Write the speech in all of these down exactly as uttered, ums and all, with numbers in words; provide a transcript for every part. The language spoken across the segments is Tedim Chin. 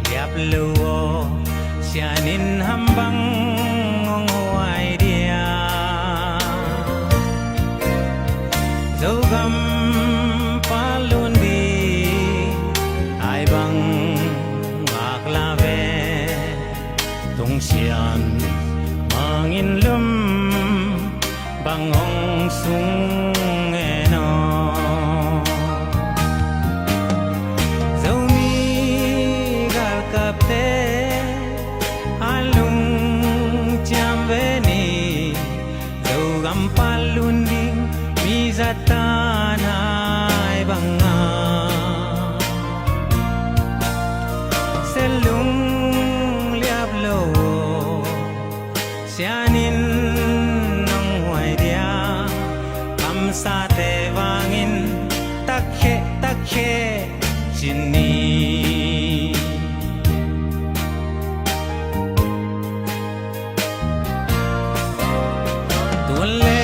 Liap lo aw, sian in ham bang hong huai dia? Zogam palun di ai bang ngak la ve. Tung sian mangin lum bang hong sung e no. Zomi galkapte a lungciam ve ni. Zogam palun ding mi zatan ai banga. Selung liap lo sianin nong huai dia. Kamsate vangin takhe takhe cin ni. Tun le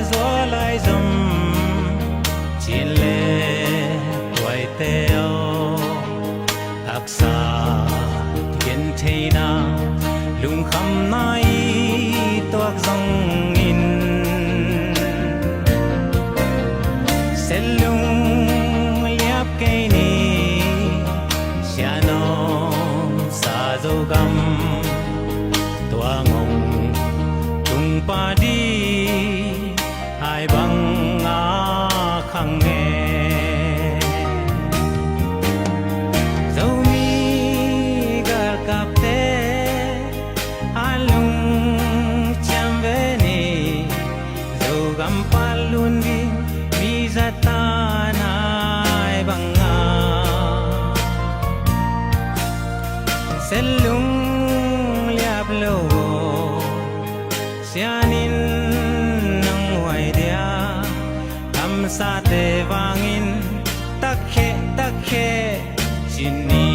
zual ai zom, cin le tuaite aw. Haksa gentheina lungkhamna i tuak zongin, selung liap kei ni. Sianom sa Zogam tuang hong tung padi ai bang a khang e. Zomi galkapte a lungciam ve ni. Zogam palun ding mi zatan ai banga. Selung liap lo sianin nong huai dia. Kamsate vangin takhe takhe cin ni.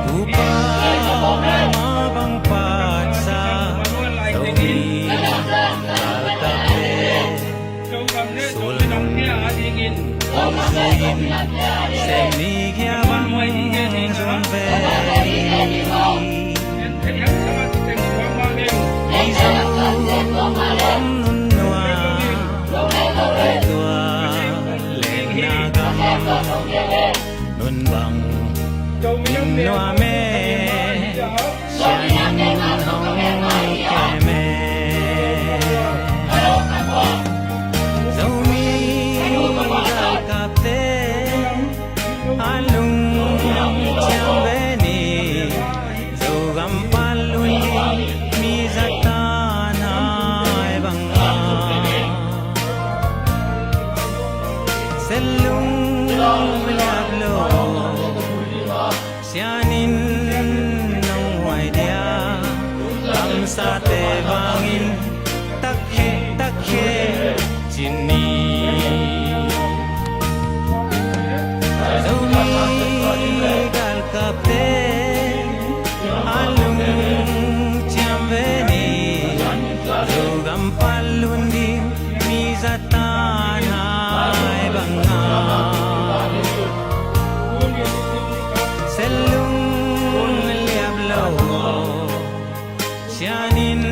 Tupa ma bang patsa Zomi galkapte sulnung ong suin sem ni kia bang zun ve. Ei zong om nun nua ei tua lengna gam nun bang nun nua me. Sianin hong kem e. Zomi galkapte a lungciam ve ni. Zogam palun ding mi zatan ai banga. Selung liap lo sianin nong huai dia. Kamsate vangin takhe takhe cin ni. Zomi galkapte a lungciam ve ni. Zogam palun ding mi zatan ai banga. Selung liap lo sianin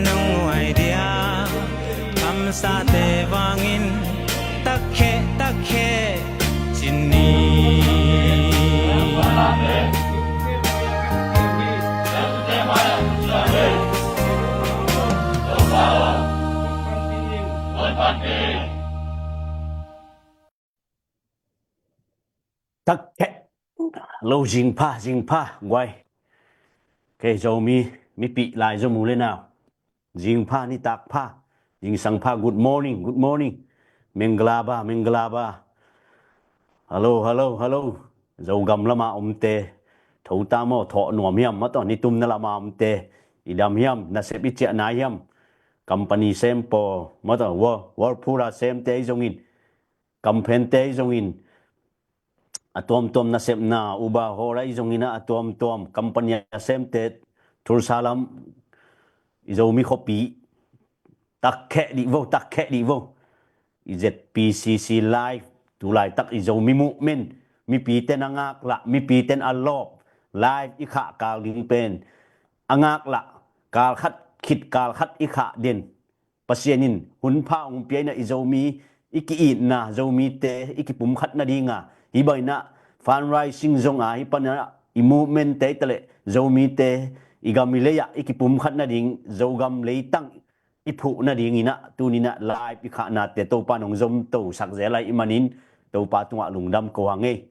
nong huai dia. Kamsate vangin takhe takhe cin ni. Takhe lo, zingpha, zingpha guai. Kei Zomi mipih lai Zomi le nau, zingpha, nitak pha, zingsang pha. Good morning, good morning. Menglaba, menglaba. Hello, hello, hello. Zogam lama omte Thota maw, thawh nuam hiam, maw taw, nitum na lamamte i dam hiam, nasep i ciahna hiam, company sem pawl, maw taw, Whirlpool a semte ahi zongin, kampente ahi zongin, a tuamtuam nasepna, Uber, Ola ahi zongin ah, a tuamtuam company a semte, Tulsa lam, i Zomi khuapi, takheh dih vo, takheh dih vo. I Z P C C live, tu laitak i Zomi movement, mipite in a ngaklah, mipite in a lawp, live i khah kal ding pen, a ngaklah, kal khat khit kal khat i khah den. Pasian in hun pha hong pia in ah, i Zomi i ki-itna, Zomite i kipumkhat nadinga, hih bang in ah fundraising zong a, hih pan in ah i movement te hi taleh, Zomite i gam i lei ah i kipumkhat nading, Zogam leitang i phuh nadingin ah, tuni in ah live i khahnate Topa in hong zomtosak zel ahih manin, Topa tungah lungdam ko hang ei.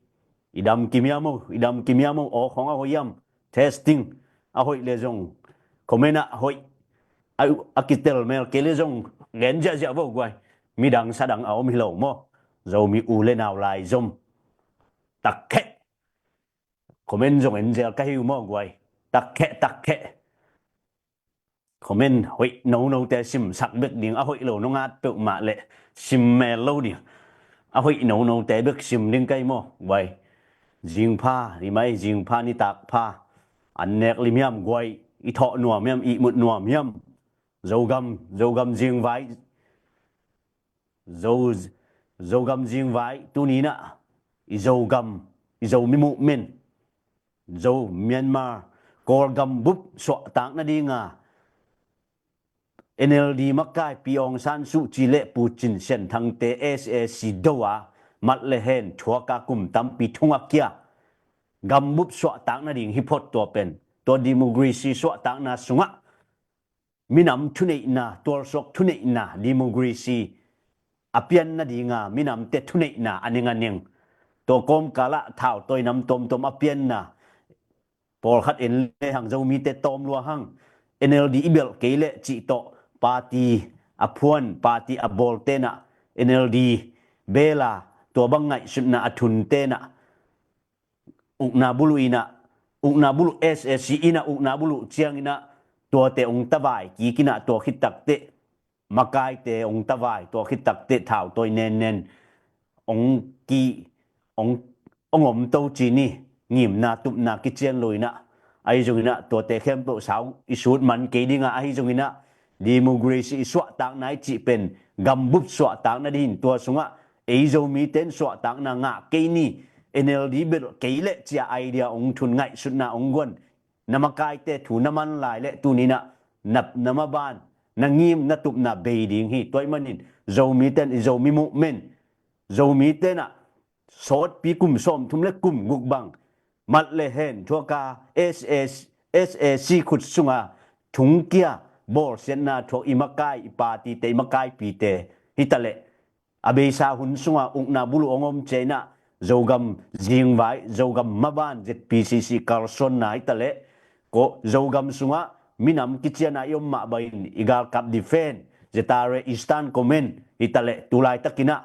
I dam kim hiam maw, i dam kim hiam maw, aw khawng a hoih hiam, testing, a hoih leh zong comment ah hoih, a, a kitel mel kei leh zong gen ziahziah vo guai. Midang sadang a om hi lo maw. Zomi u le nau lai zom. Takheh. Comment zong en zel ka hi uh maw guai. Takheh, takheh. Comment hoih nonote simsak bek ding, a hoih lo nong at peuhmah leh sim mel lo ding. A hoih nonote bek sim ding ka hi maw guai. Zingpha, i mai, zingpha nitak pha. An nek lim hiam guai, i thawh nuam hiam, i ihmut nuam hiam. Zogam, Zogam zingvai, Zo, Zogam zingvai, tuni in ah i Zogam, i Zomi movement, Zo, Myanmar, Kawlgam bup suahtak nadinga N L D makaipi Aung San Suu Kyi le Pu Cin Sian Thangte S A C do a, mat le hen thuak a, kum tampi thung a kia, gambup suahtak nading hi phot tua pen. Tua democracy suahtakna sungah minam thuneihna, tualsuak thuneihna, democracy a pian nadinga minamte thuneihna a ning a ning. Tua kawmkal ah thautawi nam tuamtuam a pianna, pawlkhat en le hang, Zomite tawm lua hang, N L D i belh kei leh cih tawh party a phuan, party a bawlte in ah, N L D bel a, tua bang ngaihsutna a thunte in ah, ukna buluh in ah, ukna buluh S A C in ah, ukna buluh ciangin ah, tuate ong tavai kik in ah, tua khit takteh makaite ong tavai, tua khit takteh thautawi nennen ong ki, ong, ong om to ci ni. Ngimna tupna kician lo in ah, ahi zongin ah tuate khempeuh sau i sut man kei ding a, ahi zongin ah democracy i suahtakna i cih pen gambup suahtak nading, tua sungah ei Zomite in suahtakna ngah kei ni, N L D belh kei leh ci-a idea ong thun, ngaihsutna ong guan, na makaite thu na man lai leh tuni in ah na, na maban, na ngim, na tupna bei ding hi. Tua ahih manin Zomite in i Zomi movement, Zomite in ah sawtpi kum sawmthum le kum guk bang, mat le hen thuak a, S A C, S A C khut sunga thung kia, bawlsiatna thuak i makai, i partyte, i makaipite hi taleh, a beisa hun sunga ukna buluh ong om ciang in ah, Zogam zingvai, Zogam maban, Z P C C kalsuanna hi taleh, ko Zogam sungah minam kician a i om mah bangin, i galkap defense, Z R A Eastern Command hi taleh, tu laitakin ah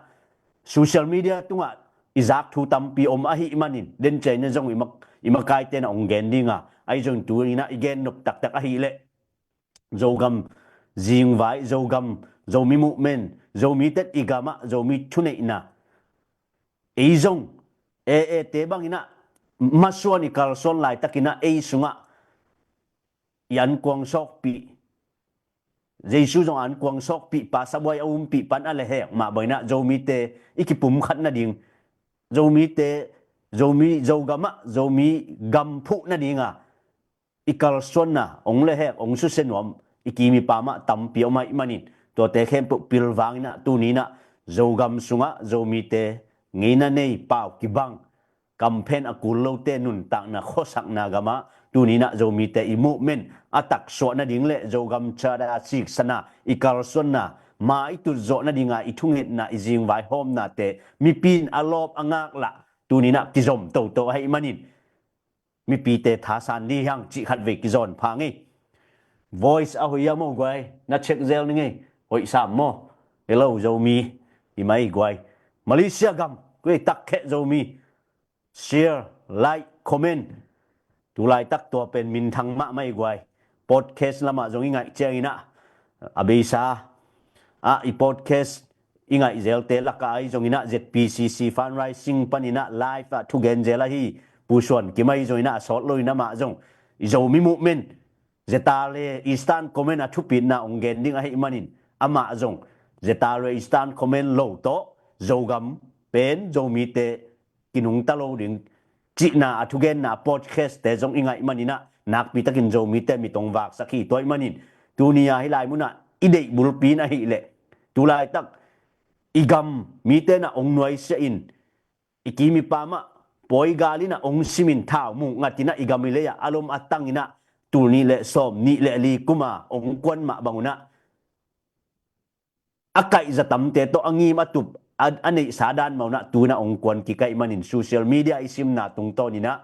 social media tungah i zak thu tampi om ahih manin, den ciang in ah zong i mak, i makaite in ah ong gen ding a, ahi zong tu in ah i gen nop taktak ahih leh, Zogam zingvai, Zogam, Zomi movement, Zomite in i gam ah Zomi thuneihna, ei zong A A te bangin ah masuan i kalsuan laitakin ah ei sungah i ankuang sawkpih, Jesu zong ankuang sawkpih, Pa Sabuai a umpih pan a lehhek mah bangin ah Zomite i kipumkhat nading, Zomite, Zomi, Zogam ah Zomi gam phuh nadinga i kalsuanna ong lehhek, ong susia nuam i kim i pam ah tampi om ahih manin, tuate khempeuh pilvang in ah tuni in ah Zogam sungah Zomite ngeina nei, pau kibang, campaign a kul lote nuntakna, khuasakna gam ah tuni in ah Zomite i movement a taksuah nading le Zogam chada siksana, i kalsuanna ma i tutzawh nadinga i thungetna, i zingvai hawmnate mipi in a lawp, a ngaklah, tuni in ah kizom toto ahih manin, mipite thasan dih hang cih khatvei kizawn pha ngei. Voice a hoih a maw guai, na check zel ni ngei. Hoih sam maw? Hello Zomi, i mai guai. Malaysia gam, kuei takkheh Zomi. Share, like, comment. Tulaitak tua pen minthang mahmah i guai. Podcast lamah zong i ngaih cianginah a beisa ah i podcast i ngaih zelte lakah ahi zonginah Z P C C fundraising paninah live ah thugen zel ahi Pu Suan Kim ahi zonginah a sawt loin amah zong i Zomi Movement Zetale Eastern Command a thupitna ong gen ding ahi manin amah zong Zetale Eastern Command lo tawh Zogam pen Zomite kinungta lo ding cihna a thugenna a podcast te zong i ngaih maninah nakpitakin Zomite mit ong vaksak hi. Tua i manin tuni a hih lai munah i deih bulpi in ahih leh tulaitak i gam mite na ong nuaisiah in i kim i pam ah pawi gal inah ong simin thau muk ngatinah i gam i lei ah a lom a tanginah tul nih le sawm nih le li kuma ong kuan mah bangunah a kaih zatamte tawh a ngim a tup a, a neihsa dan mah unah tunah ong kuan kikaih manin social media i simna tungtawninah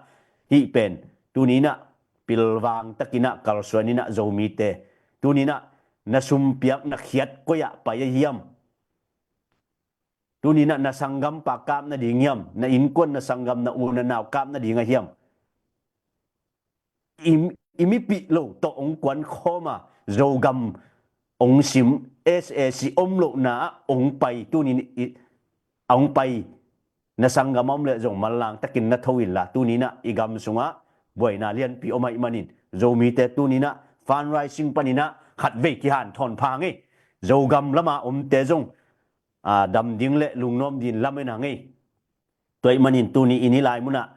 hih pen tuninah pilvang takinah kalsuaninah Zomite tuninah na sumpiak na khiat koi ah pai a hiam? Tuninah na sanggampa kap nading hiam? Na innkuan na sanggam na u na nau kap nading a hiam? I, i mipih lo tawh ong kuan khawm a Zogam ong sim S A C om lohna ah ong pai tunin i, a ong pai na sanggam a om leh zong manlang takin na tho inla tuninah i gam sungah buaina lianpi om ahi manin Zomite tuninah fundraising paninah khatvei kihanthawn pha ngei. Zogam lama omte zong a, dam ding le lungnuam din lamen a ngei. Tua ih manin tuni in hih lai munah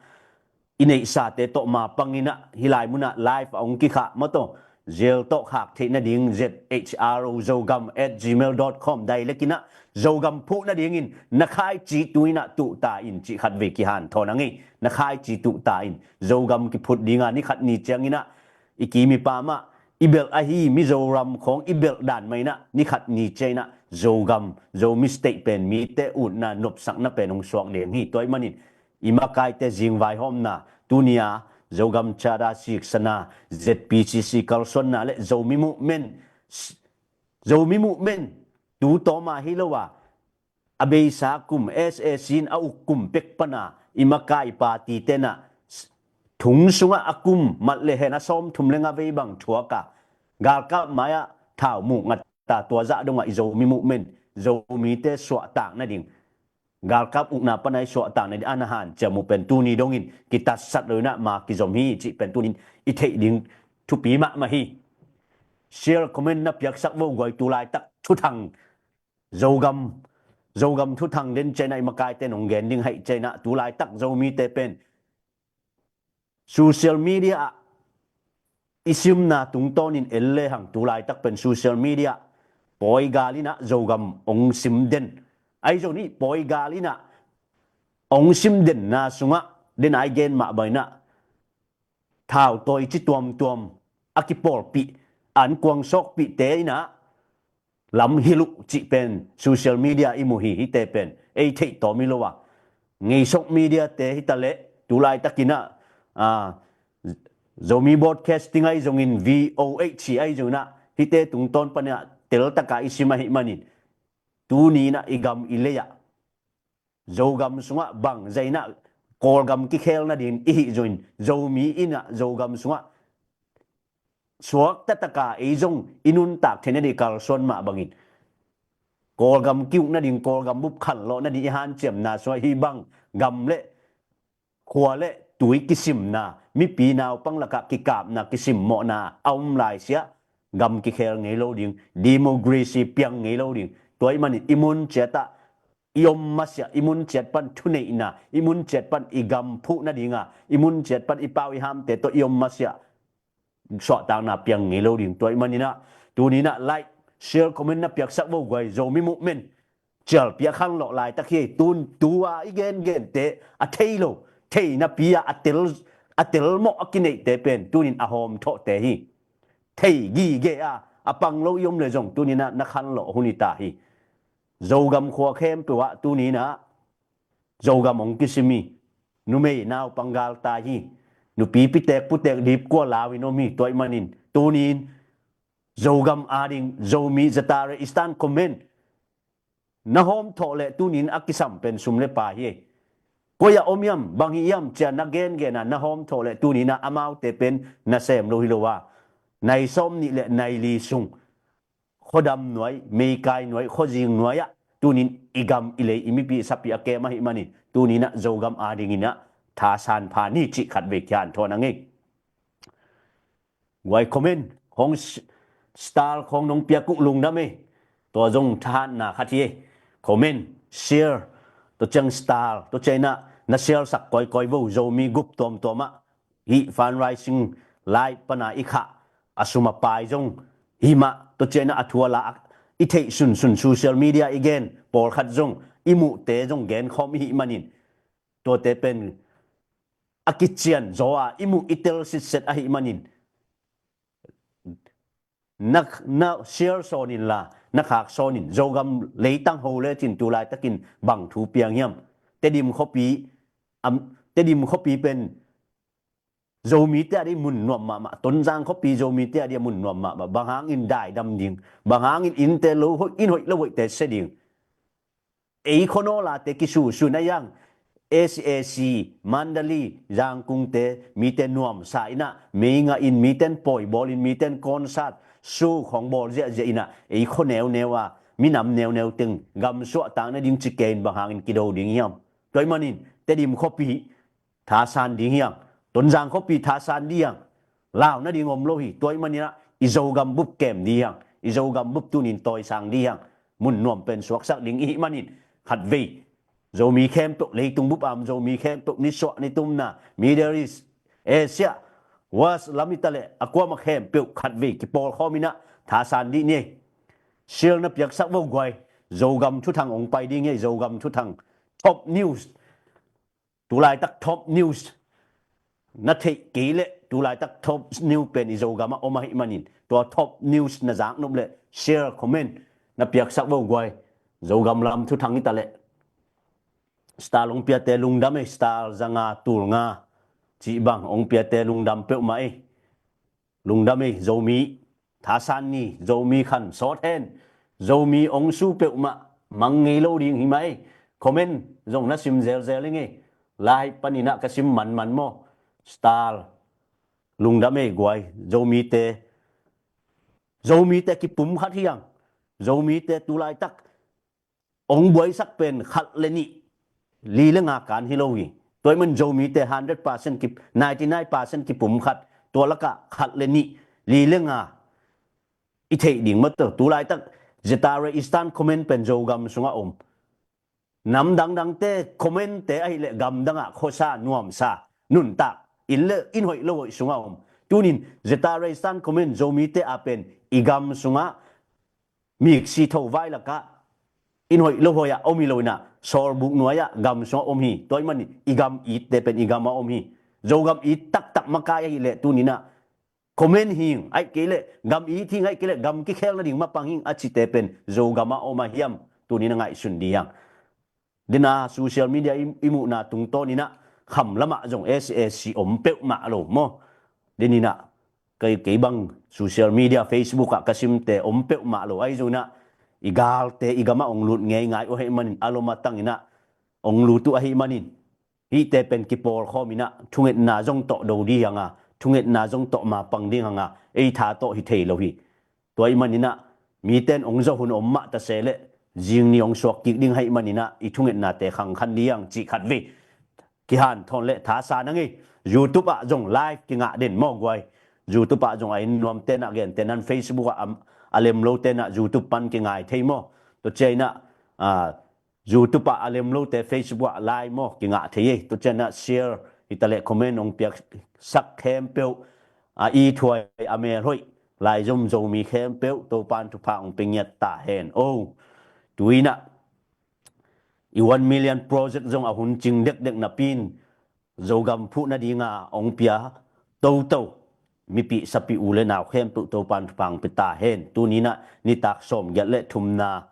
i neihsate tawh ma panginah hih lai munah live a ong kikhah mataw zel tawh khak theih nading Z H R O Zogam at gmail dot com dai lekinah Zogam phuh nadingin na khaici tuinah tuhta in cih khatvei kihanthawn a ngei. Na khaici tuhta in Zogam kiphut dinga ni khat ni cianginah i kim i pam ah i belh ahi Mizoram khawng i belh dan mah inah ni khat ni cianginah Zogam Zomi State pen mite utna nopsakna pen hong suak ding hi. Tua ih manin i makaite zingvaihawmna tuni a Zogam Charter siksana Z P C C kalsuanna le Zomi Movement Zomi Movement tu tawma hi lo a a beisa kum S A C in a uk kum pek pana i makai party tenah thung sungah a kum mat le hen a sawm thum le nga vei bang thuak a galkap mai-ah thau muk ngata tua zah dongah i Zomi Movement Zomite suahtak nading galkap ukna pana i suahtak nading a na hanciam uh pen tuni dongin kitatsat lo inah ma kizom hi cih pen tunin i theih ding thupi mahmah hi. Share comment na piaksak vo guai. Tulaitak thuthang Zogam Zogam thuthang den cianah i makaite nong gen ding haih cianah tulaitak Zomite pen social media ah i simna tungtawnin en lehang tulaitak pen social media pawi gal inah Zogam ong sim den ahi zong nih pawi gal inah ong sim denna sungah den ai gen mah bang inah thau tawi ci tuamtuam a kipawlpih an kuang sawkpihte inah lam hilh uh cih pen social media i mu hi. Hihte pen ei theih tawm hi lo a ngeisok mediate hitaleh tulaitakinah a Zomi Broadcasting ahi zongin V O H hi ahi zonginah hihte tungtawn panah teltaka i sim ahi manin tuninah i gam i lei-ah Zogam sungah bangzah inah Kawlgam kikhel nadingin i hih zongin Zomi inah Zogam sungah suaktataka ei zong i nuntak theih nading kalsuan mah bangin Kawlgam ki-uk nading Kawlgam bup khanlawh nading i hanciamna sungah hih bang gam le khua le tui kisimna mipi naupang lakah kikapna kisimmawhna a om laisiah gam kikhel ngei lo ding democracy piang ngei lo ding. Tua ih manin i mun ciatah i om masiah i mun ciat pan thuneihna i mun ciat pan i gam phuh nadinga i mun ciat pan i pau i hamte tawh i om masiah suahtakna piang ngei lo ding. Tua ih maninah tuninah like share comment na piaksak vo guai. Zomi Movement cialpi a khanlawh laitak hi. Tun tua i gengente a thei lo theinapi ah a tel a telmawh a kineihte pen tunin a hawmthawhte hi. Thei gige a a pang lo i om le zong tuninah na khanlawh hun hi ta hi. Zogam khua khempeuh ah tuninah Zogam hong kisim hi. Numei naupang galtai hi. Nupi pitek putek dipkua lau in om hi. Tua ih manin tunin Zogam ading Zomi Zatare Eastern Command na hawmthawh leh tunin a kisam pen sum le pai hi. Koi ah om hiam, bang hi hiam, cia na gengen a na hawm thaw le tuni in ah amaute pen nasem lo hi lo a, nai sawm nih le nai li sung khuadam nuai, meikai nuai, khuazing nuai ah tunin i gam i lei i mipi sapi a kem ahih manin tuni in ah Zogam adingin ah thasan pha ni cih khatvei kihanthawn a ngei. Guai comment khong, star khong nong piak uh lungdam ei. Tua zong thahatna khat hi ei. Comment, share, tua ciang star, tua ciang in ah na share sak kawikawi vo, Zomi group tuamtuam ah hih fundraising lai pana i khah a sum a pai zong hi mah, tua ciang in ah a thu a la i theih sunsun social media i gen pawlkhat zong i muhte zong genkhawm i hih manin tuate pen a kician zaw a i muh i tel sitset ahih manin na, na share sawn inla na khak sawn in. Zogam leitang ho lecin tu laitakin bang thu piang hiam? Tedim khuapi, am, Tedim khuapi pen Zomite a dih mun nuam mahmah, Tonzang khuapi Zomite a dih a mun nuam mahmah. Bang hangin daidam ding, bang hangin innte lo hoih, inn hoih lo hoihte sia ding? Ei khuanawl a te kisusun a hiang, S A C, Mandalay, Zangkungte mite nuamsa in ah mei ngah in, miten pawi bawl in, miten concert, show khong bawl ziahziah in ah ei khua neuneu a minam neuneu teng gam suahtak nading ci kei in bang hangin kido ding hiam? Tua ahih manin Tedim khuapi thasan ding hiang, Tonzang khuapi thasan ding hiang, lau nading om lo hi. Tua ahih manin ah i Zogam bup kem ding hiang, i Zogam bup tunin tawisang ding hiang. Mun nuam pen suaksak ding i hih manin khatvei Zomi khempeuh, leitung bup a om Zomi khempeuh, nisuah nitumna, Middle East, Asia, West lam hi ta leh a kuamah khempeuh khatvei kipawlkhawm in ah thasan dih ni ei. Share na piaksak vo guai. Zogam thuthang hong pai ding hi ei, Zogam thuthang, top news. Tu laitak top news na theih kei leh, tu laitak top news pen i Zogam ah om ahih manin tua top news na zak nop leh share, comment na piaksak vo guai. Zogam lam thuthang hi ta leh. Star hong piate lungdam ei, star za nga, tul nga cih bang hong piate lungdam peuhmah ei. Lungdam ei, Zomi thasan ni, Zomi khan sawt hen. Zomi hong su peuhmah mang ngei lo ding hi mah ei. Comment zong na sim zelzel i ngei. Lai panin ah ka sim manman maw? Star, lungdam ei guai. Zomite, Zomite kipum khat hiang. Zomite tu laitak hong buaisak pen khat le nih, li le nga kan hi lo hi. Tua ahih man Zomite hundred percent ki, ninety nine percent kipum khat, tua lakah khat le nih, li le nga i theih ding maw? Tua tu laitak Zetare Eastern Command pen Zogam sungah om. Nam dangdangte commander-te ahih leh gamdangah khuasa nuamsa, nuntak, inn le inn hoih lo hoih sungah om. Tunin Zetare Eastern Command Zomite a pen i gam sungah miksi tho vai lakah inn hoih lo hoih ah om hi lo in ah, sawlbuk nuai-ah gam sungah om hi. Tua ahih manin i gam itte pen i gamah om hi. Zogam it taktak makai ahih leh tunin ah comment hing, ahih kei leh gam it hing, ahih kei leh gam kikhel nading mapang hing a cite pen Zogamah om a hiam? Tunin a ngaihsun dih hang. Dena social media i, i muhna tungtawn in ah kham lamah zong S A C om peuhmah lo maw? Dena in ah kei, kei bang social media, Facebook ah ka simte om peuhmah lo. Ahi zongin ah i galte i gamah hong lut ngeingai uh ahih manin, a lom a tang in ah hong lut uh ahih manin, hihte pen kipawlkhawm in ah thungetna zong tawh do dih hang a, thungetna zong tawh mapang ding hang a, ei tha tawh hi thei lo hi. Tua ahih manin ah mite in hong zawh hun om mah ta se leh zing ni hong suak kik ding ahih manin ah i thungetnate khangkhan dih hang cih khat vei kihanthawn le thasan a ngei. YouTube ah zong live kingah den maw guai? YouTube ah zong a en nuamte in ah, gente in ah, Facebook ah a, a lem lote in ah YouTube pan kingai thei maw? Tua ciang in ah, ah, YouTube ah a lem lote Facebook ah live maw kingah thei ei. Tua ciang in ah share hi ta leh comment hong piaksak khempeuh, a ithuai a melhoih laizom Zomi khempeuh Topan thupha hong pia ngiat ta hen. Oh, tu in ah i one million project zong a hun cing dekdek napi in Zogam phuh nadinga hong pia toto mipi sapi u le nau khempeuh Topan thupha hong pia ta hen. Tunin ah nitak sawmgiat le thumna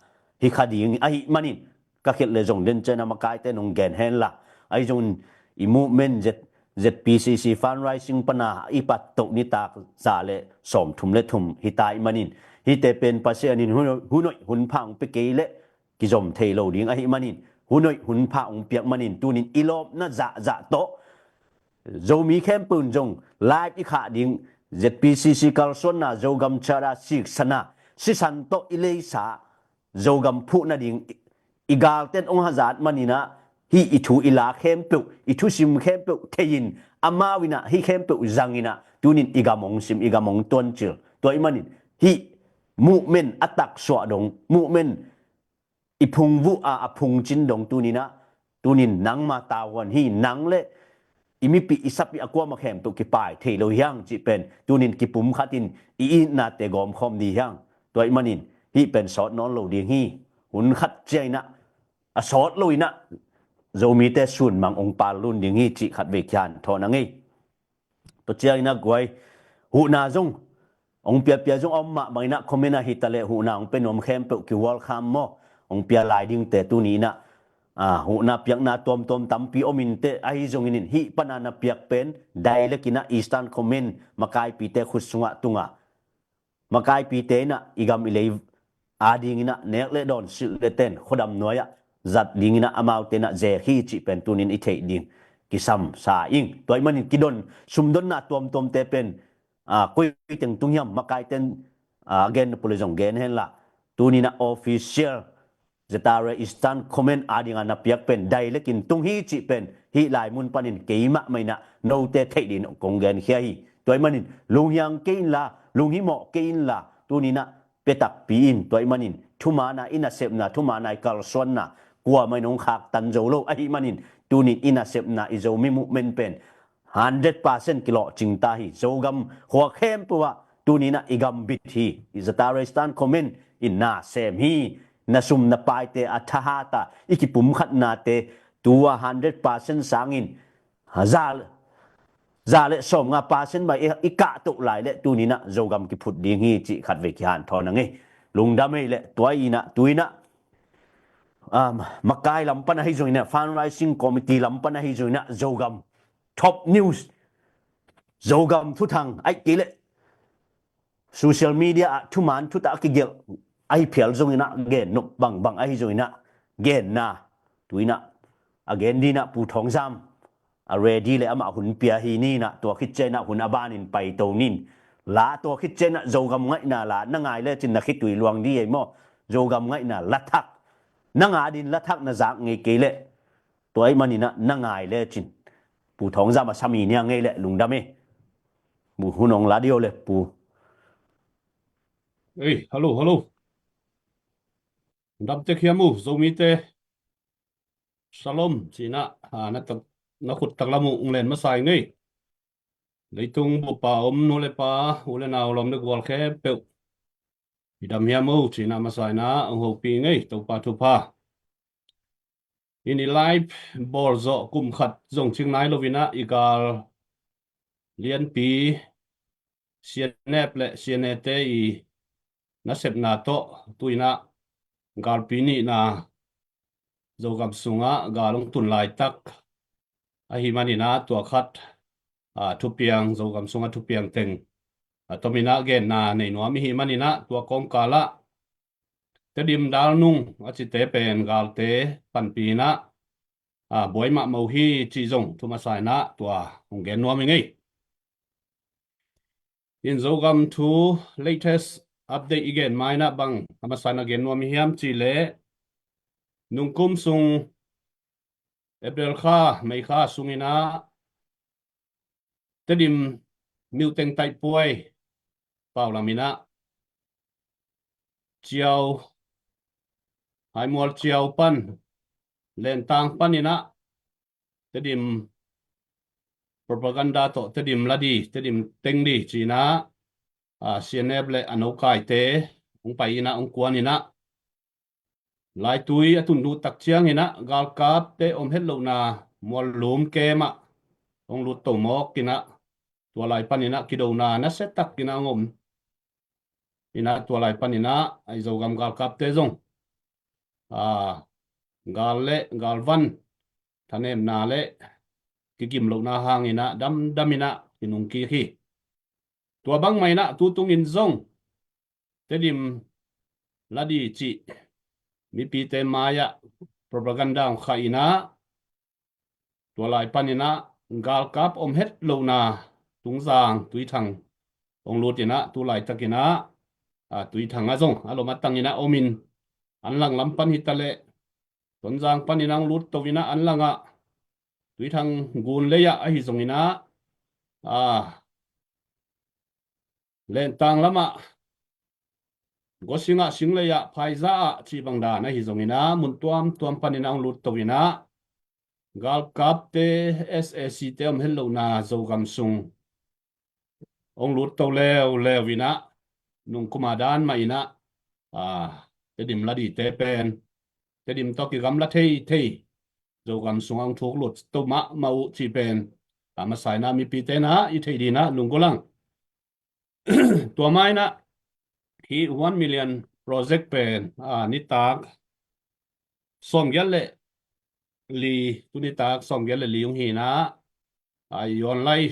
hi kha ding ahih manin, ka khialh le zong den ciang a makaite in hong gen hen la, ahi zongin i movement Z, Z P C C fundraising pana i pattoh nitak za le sawmthum le thum hi ta ahih manin, hihte pen Pasian in hun, hun hoih hun pha hong pia kei leh kizom thei lo ding ahih manin, hun hoih hun pha hong piak manin tunin i lawpna zahzah tawh Zomi khempeuh in zong live i khah ding, Z P C C kalsuanna, Zogam Charter siksana, sisan tawh i leisa Zogam phuh nading i galten hong hazat maninah hih i thu i la khempeuh, i thusim khempeuh thei-in, amau inah hih khempeuh zanginah tunin i gam hong sim, i gam hong tuancil. Tua ih manin hih movement a taksuah dong, movement i phungvuh a, a phungcin dong tuninah tunin nangma tauhuan hi. Nang le i mipih i sapih a kuamah khempeuh kipai thei lo hiang cih pen tunin kipumkhatin i itnate gawmkhawm di hiang. Tua ih manin hih pen sawt nawn lo ding hi. Hun khat ciainah a sawt lo inah Zomite sunmang hong pallun ding hi cih khat vei kian thawn a ngei. Tua ciang inah guai huhna zong hong piapia zong a om mahmah inah comment ah hitaleh huhna hong pia nuam khempeuh kihual kham maw, hong pia lai dingte tuni inah huhna piakna tuamtuam tampi om inteh. Ahi zongin in hih pana na piak pen direct inah Eastern Command makaipite khut sungah tunga makaipite inah i gam i lei adinginah nek le dawn silh le ten khuadam nuai-ah zat dinginah amaute inah zek hi cih pen tunin i theih ding kisam sa ing. Tua ih manin kidon sumdonna tuamtuamte pen koi teng tung hiam, makaiten gen na pule zong gen henla tuninah official Zatare Eastern Command adinga na piak pen direct in tung hi cih pen hih lai mun panin keimah mah inah note theih dingin kong genkhia hi. Tua ih manin lunghiang kei inla, lunghimawh kei inla tuninah pia takpi in. Tua ih manin thumana i nasepna, thumana i kalsuanna kuamah in hong khaktan zo lo. Ahi manin tunin i nasepna i Zomi movement pen hundred percent kilawhcing ta hi. Zogam khua khempeuh ah tuninah i gambit hi. I Zatare Eastern Command in na sem hi. Na sum na paite a thahat a i kipumkhatnate tua hundred percent sangin za za le sawmnga percent bai i kahtoh lai le tuninah Zogam kiphut ding hi cih khat vei kihanthawn a ngei. Lungdam ei le tua inah tuinah makai lam pan ahi zong inah, fundraising committee lam pan ahi zong inah Zogam top news, Zogam thuthang aih kei le social media ah thuman thutak a kigelh ahi phial zong inah gen nop bangbang ahi zong inah genna tuinah a gen dinah Pu Thawng Zam a ready le amah hun pia hi ninah tua khit cianah hun a banin paito nin la tua khit cianah Zogam ngaihna la na ngai lecin na khitui luang di ei maw? Zogam ngaihna lathak na nga din lathak na zak ngei kei le tua ih maninah na ngai lecin Pu Thawng Zam a sami nia ngei le lungdam ei. Pu hun hong la dio le pu. Ei, hello, hello. Dam tek hiam uh Zomite. Shalom cina na khut taklam uh ung len masa i ngei. Leitung bupa om nu le pa u le nau lawm le gual khempeuh i dam hiam uh cina masa ina ung hopi ngei Topa thupha. In i live bawl zawh kum khat zong cing nai loinah i gal lianpi C N F le C N A te i nasepna tawh tuinah galpi nihna Zogam sungah gal hong tun laitak ahi maninah tua khat thupiang Zogam sungah thupiang teng a tominah genna nei nuam ihi maninah tua kawngkalah Tedim Dalnung a cite pen galte panpinah buai mahmah uh hi cih zong thu masa inah tua hong gen nuam i ngei. In Zogam thu latest update i gen mainah bang a masa inah gen nuam i hiam cihleh nungkum sung April kha, May kha sunginah Tedim Miuteng taihpuai pau laminah Ciau, Haimual Ciau pan Lentang paninah Tedim propaganda tawh Tedim la di, Tedim teng di cinah C N F le a nokaite hong pai inah hong kuan inah laitui a tun duh tak cianginah galkapte om het lohna muallum kemah hong lut to mawk inah tua lai paninah kidona nasia tak inah hong om inah tua lai paninah a i Zogam galkapte zong gal le galvan thanemna le kigim lohna hanginah damdaminah kinungkik hi. Tua bangmah inah tutungin zong Tedim la di cih mipite mai-ah propaganda hong khah inah, tua lai paninah galkap om het lohna Tungzang Tuithang hong lut inah, tu laitakinah a, Tuithang ah zong a lom a tanginah omin, anlang lam pan hitaleh Tonzang paninah hong lut to inah anlangah Tuithang gun lei-ah ahi zonginah a, Lentang lamah Gosingah, Singlei-ah, Phaiza-ah cih bang dan ahi zonginah mun tuamtuam paninah hong lut to inah galkapte, S A C te om het lohna Zogam sung hong lut to leuleu inah nungkum a dan mah inah a, Tedim la dite pen Tedim tawh kigamla theithei Zogam sungah hong thuk lut to mahmah uh cih pen a, masa inah mipite inah i theih dinah lunggulh ang. Tua mah inah hih one million project pen a, nitak sawmgiat le li, tu nitak sawmgiat le li hong hi inah a, i online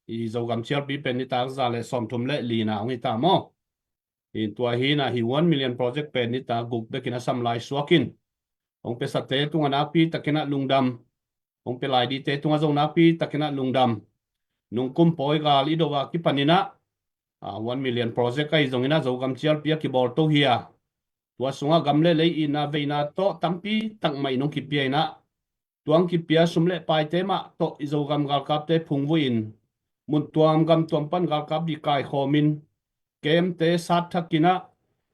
i Zogam cialpi pen nitak za le sawmthum le lina hong hi ta maw? Hi tua hi inah hih one million project pen nitak guk bekin a sam lai suakin hong piasate tungah nakpi takinah lungdam, hong pia lai dite tungah zong nakpi takinah lungdam. Nungkum pawi gal i do a kipaninah a, one million project ahi zonginah Zogam cialpi a kibawl to hi a, tua sungah gam le lei itna veina tawh tampi tak mah in hong kipia inah, tua hong kipia sum le paite mah tawh i Zogam galkapte phungvuh in mun tuam gam tuam pan galkap dih kaikhawmin, kemte sat thakinah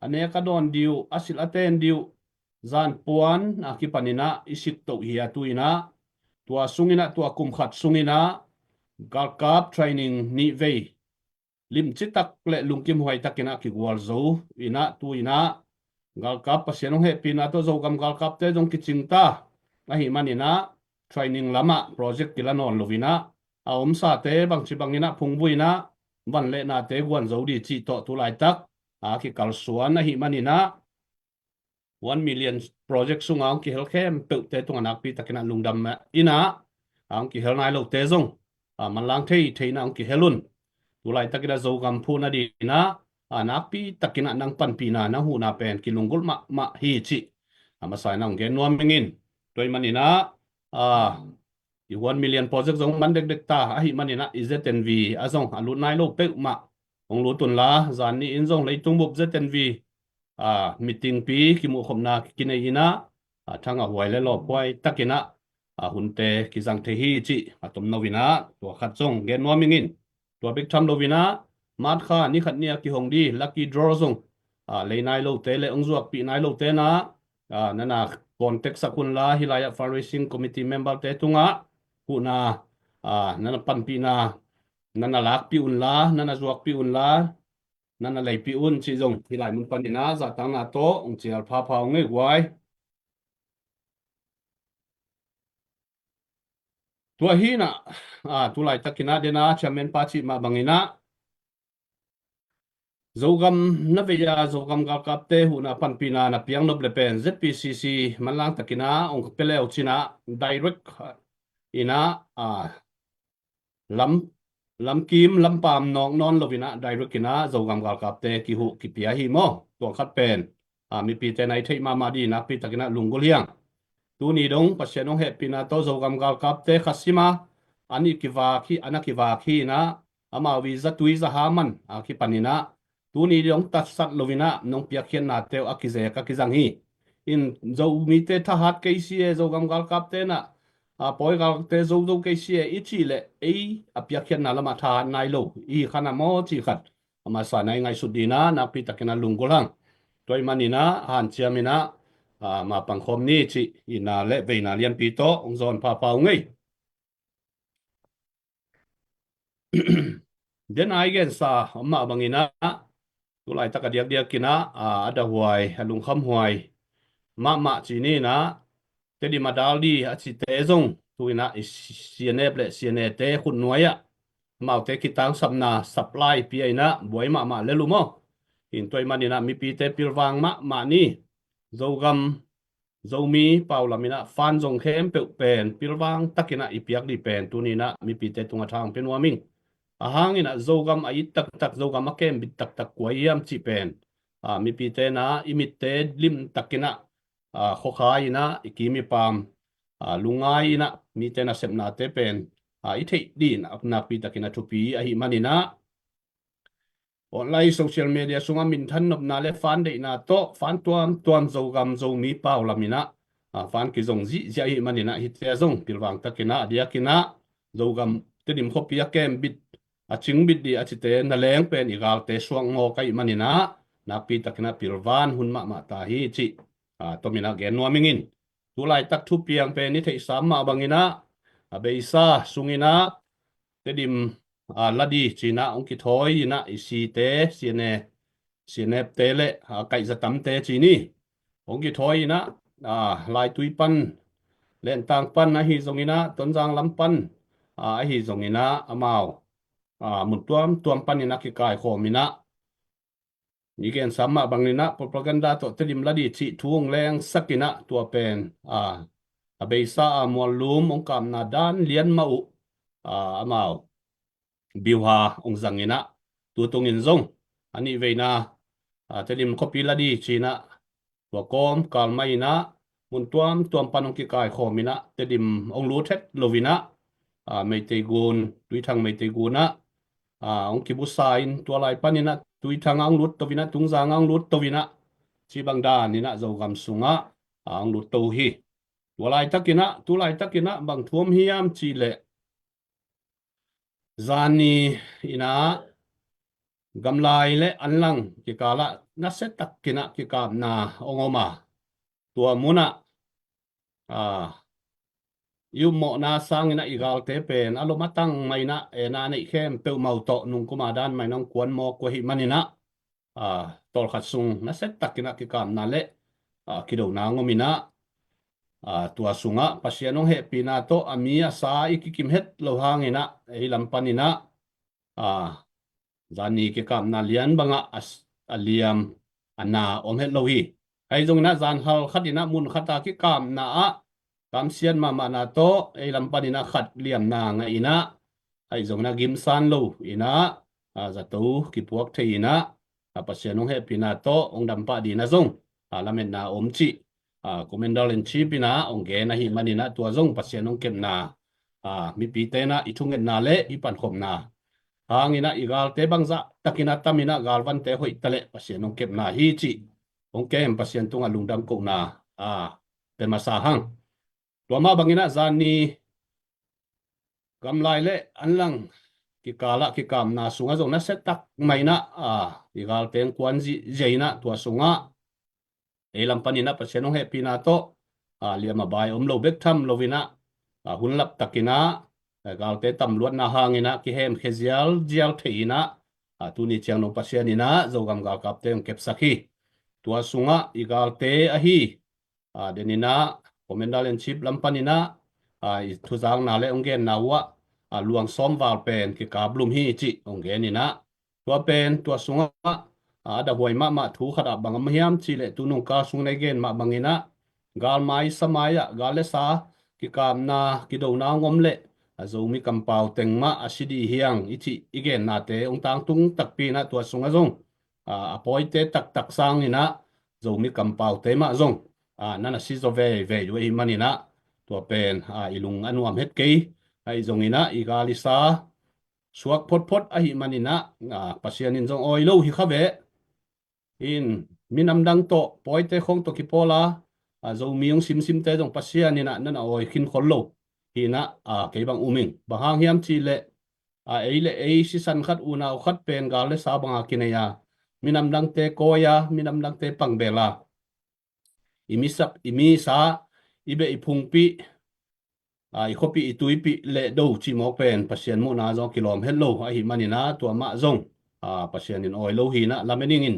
a nek a dawn dih uh, a silh a ten dih uh, zanpuan a kipaninah i sik toh hi a, tu inah tua sunginah tua kum khat sunginah galkap training nih vei limci tak le lungkim huai takinah kigual zo inah, tu inah galkap Pasian hong hehpihna tawh Zogam galkapte zong kicing ta ahih maninah training lamah project kila nawn lo inah a omsate bangci banginah phungvuh inah van le nate guan zo dih cih tawh tu laitak a kikalsuan ahih maninah one million project sungah hong kihel khempeuhte tungah nakpi takinah lungdam inah, a hong kihel nai lote zong a, manlang theithei inah hong kihel un. Tu laitakinah Zogam phuhna dinah a, nakpi takinah nang panpihna nang huhna pen kilunggulh mahmah hi cih a, masa inah hong gen nuam ing in. Tua ahih maninah a, i one million project zong man dekdek ta ahih maninah i Z N V ah zong a lut nai lo peuhmah hong lut unla, zan ni-in zong leitung bup Z N V a, meetingpi kimuhkhopna kinei inah a, thangah huai le lawphuai takinah a, hunte kizang thei hi cih a tomno inah tua khat zong gen nuam ing in. Tua bek tham lo inah March kha ni khat ni a kihong dih lucky draw zong a, lei nai lote le hong zuakpih nai lote na a, nana contact sak unla, hih lai-ah fundraising committee member te tungah huhna a, nana panpihna nana lakpih unla, nana zuakpih unla, nana leipih un cih zong hih lai mun paninah zahtakna tawh hong cial phapha ung ei guai. Tua hi inah a, tu laitakinah dena chairman pa cih mah banginah Zogam na vei a, Zogam galkapte huhna panpihna na piaknop le pen Z P C C manlang takinah hong pia le uh cinah direct inah a, lam, lamkim lampam nawk nawn lo inah direct inah Zogam galkapte kihuh kipia hi maw? Tua khat pen a, mipite na i theih mahmah dih nakpi takinah lunggulh hi ang. Tuni dong Pasian hong hehpihna tawh Zogam galkapte kha sima an i kivak hi, an a kivak hi inah amau i zatui zaha man a kipaninah tuni dong tatsat lo inah nong piakkhiatnate uh a kizek a kizang hi. In Zomite thahat kei si e, Zogam galkapte na a, pawi galte zozo kei si e i cih leh ei a piakkhiatna lamah thahat nai lo i hi khan a maw cih khat a, masa inah i ngaihsut dinah nakpi takinah lunggulh hang. Tua ahih maninah hanciam inah a, mapang khawm ni cih itna le veina lianpi tawh hong zawn phapha ung ei. Dena i gensa om mah banginah tu laitak a diakdiakinah a, a dahuai a lungkhamhuai mahmah ci ni inah Tedim a dal dih a cite zong tu inah i C N F le C N A te khutnuai ah amaute kitangsapna supply pia inah buai mahmah lel uh maw? In tua ahih maninah mipite pilvang mahmah ni. Zogam Zomi pau lam inah fan zong khempeuh pen pilvang takinah i piak dih pen tuni inah mipite tungah tha hong pia nuam ing. A hang inah Zogam a it taktak, Zogam a kembit taktak kua hiam cih pen a, mipite na i mitte lim takinah ah, khuakhai inah i kim i pam, ah, lungngai inah mite nasepnate pen, ah, i theih dih nakpi takin a thupi ahih maninah online social media sungah minthan nopna le fan deihna tawh fan tuamtuam Zogam Zomi pau laminah, ah, fan kizong zihziah ahih maninah hite a zong pilvang takinah a diakinah Zogam Tedim khuapi a kembit a cingbit dih a cite na leng pen i galte suak ngawk ahih maninah nakpi takinah pilvan hun mahmah ta hi cih, ah, tominah gen nuam ingin. Tu laitak thupiang pen i theihsa mah banginah a beisa sunginah Tedim, ah, ladi cinah hong kithawi inah i site, siane, sianepte le, ah, kaihzatamte cini hong kithawi inah, ah, Laitui pan, Lentang pan ahi zonginah Tonzang lam pan, ah, ahi zonginah amau, ah, mun tuamtuam paninah kikaikhawm inah i gensa mah banginah propaganda tawh Tedim ladi cih thu hong lengsak inah tua pen, ah, a beisa a muallum hong kapna dan lian mah uh, ah, amau biuha hong zanginah tutungin zong a nih veina, ah, Tedim khuapi ladi cinah tua kawm kalmai inah mun tuamtuam pan hong kikaikhawm inah Tedim hong lut het loinah, ah, Meitei gun, Tuithang Meitei gunah, ah, hong kibusa in tua lai paninah Tuithang ah hong lut tovinah, Tungzang ah hong lut tovinah cibang daninah Zogam sungah, ah, hong lut to hi. Tua laitakinah, tu laitakinah bang thu om hiam cihleh zani inah gamlai le anlang kikalah nasiatakinah kikapna hong om a, tua munah, ah, i upmawhna sanginah i galte pen a lom a tang mainah ena neih khempeuh mau tawh nungkuma dan mainah hong kuan mawk uh ahih maninah, ah, tawlkhat sung nasiatakinah kikapna le, ah, kidona hong om inah, ah, tua sungah Pasian hong hehpihna tawh a mi a sa i kikim het lo hanginah ei lam paninah, ah, zani kikapna lian bangah a, a liam a na om het lo hi. Ahi zonginah zan halkhat inah mun khata kikapna ah kamsiat mahmahna tawh ei lam paninah khat liamna ngah inah, ahi zonginah gimsan lo inah, ah, zato kipuak thei inah, ah, Pasian hong hehpihna tawh hong dampah dinah zong, ah, lametna om cih, ah, Commander in Chief inah hong gen ahih maninah tua zong Pasian hong kepna, ah, mipite inah i thungetna le i pankhopna hanginah i galte bangzah takinah taminah galvante hoih taleh Pasian hong kepna hi cih hong kem Pasian tungah lungdam kohna, ah, pe masa hang. Tua mah banginah zani gamlai le anlang kikalah kikapna sungah zong nasiatak mainah, ah, i galte hong kuan zihziah inah tua sungah ei lam paninah Pasian hong hehpihna tawh, ah, liam a bai om lo bek tham loinah, ah, hun laptakinah, ah, galte tamluatna hanginah kihemkhia zialzial thei inah, ah, tuni ciang dong Pasian inah Zogam galkapte hong kepsak hi. Tua sungah i galte ahi, ah, deninah Commander in Chief lam paninah, ah, i thuzakna le hong genna uhah, ah, luang sawm val pen kikaplum hi cih hong gen inah, tua pen tua sungah, ah, a dahuai mahmah thu khatah bang om hiam cihleh tunung kal sung nei gen mah banginah galmai samai ah gal le sa kikapna kidona hong om leh a Zomi kampau teng mah a si dih hiang i cih i gennate hong tangtung takpi inah tua sungah zong, ah, a pawite taktak sanginah Zomi kampaute mah zong, ah, nan a si zaw veivei uh ahih maninah tua pen, ah, i lung a nuam het kei. Ahi zonginah i gal i sa suak photphot ahih maninah, ah, Pasian in zong awi lo hi kha ve. In minam dang tawh pawite khong tawh kipawl a, ah, Zomi hong simsimte zong Pasian inah nan a awi khin khol lo. Hinah, ah, kei bang um ing. Bang hang hiam cihleh, ah, ei le ei sisan khat unau khat pen gal le sa banga kinei a, minam dangte kawi a, minam dangte pangbel a, i misak i misa, i beh i phungpih, ah, i khuapih i tuipih leh do cihmawk pen Pasian muhna zong kilawm het lo ahih maninah tua mah zong, ah, Pasian in awi lo hinah lamen ingin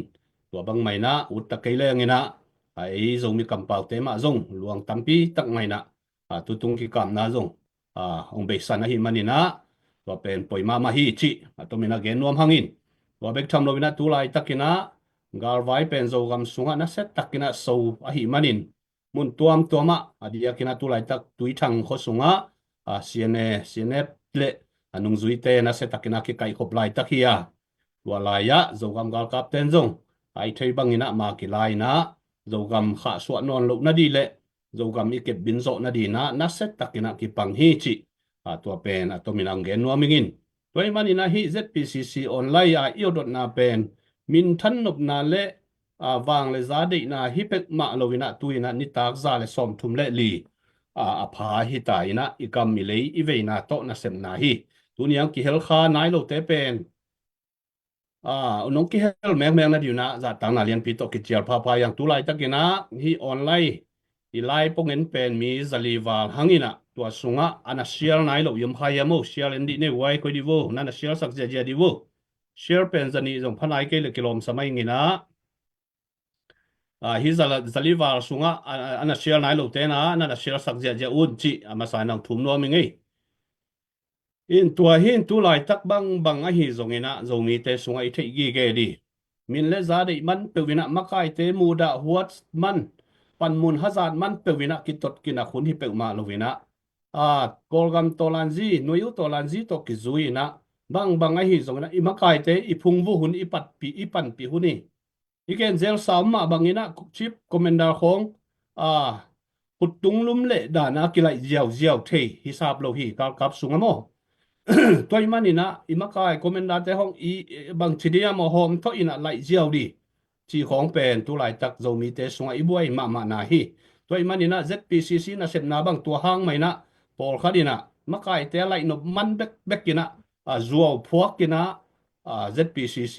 tua bang mainah utta kei lenginah, ah, ei Zomi kampaute mah zong luang tampi tak ngainah, ah, tutung kikapna zong, ah, hong beisan ahih maninah tua pen poi mahmah hi cih a tominah gen nuam hangin, tua bek tham loinah tu laitakinah galvai pen Zogam sungah nasiatakinah so ahih manin mun tuamtuamah a diakinah tu laitak Tuithang khua sungah, ah, siane sianep le a nungzuite nasiatakinah kikaihkhop laitak hi a, tua lai-ah Zogam galkapten zong a i thei banginah ma kilai inah, Zogam khahsuah nawn loh nadih le Zogam i kepbin zawh nadih inah nasia takinah kipang hi cih, a, tua pen a tomin ang gen nuam ing in. Tua ih maninah hih Z P C C online a i awdotna pen minthan nopna le, a, vang le za deihna hi peuhmah loinah tu inah nitak za le sawmthum le li, a, a pha hi ta inah i gam i lei i veina tawh nasepna hi. Tuni ang kihel kha nai lote pen, a, nong kihel mekmek nadih unah zahtakna lianpi tawh kicial phapha hi ang. Tu laitakinah hih online i lai pongin pen mi zali val hanginah tua sungah a na share nai loh i om kha hiam o? Share en dih nei uai, koi dih vo, na na share sak ziahziah dih vo. Share pen zanih zong pha nai kei le kilawmsa mah inginah, a, hih zala-, zali val sungah a, a, a na share nai lote na, na na share sak ziahziah un cih a masa in ang thum nuam ing ei. In tua hi in tu laitak bangbang ahi zonginah Zomite sungah i theih gige dih. Min le za deih man peuhinah makaite mudah huat man, panmun hazat man peuhinah kitot kinak hun hi peuhmah loinah, a, Kawlgam tawlanzi, nuai uh tawlanzi tawh kizui inah bangbang ahi zonginah i makaite i phungvuh hun, i patpih, i panpih hun hi. I gen zelsa om mah banginah chief commander khawng, a, khuttung lum le dana kilaih ziauziau thei hisap lo hi galkap sungah maw. Tua ih maninah i makai commander-te hong i, i bangci dih a maw hawm thawh inah laih ziau dih cih khawng pen tu laitak Zomite sungah i buai mahmahna hi. Tua ih maninah Z P C C nasepna bang tua hang mah inah pawlkhat inah makaite a laih nop man bekbek inah, a, zuau phuak inah, a, Z P C C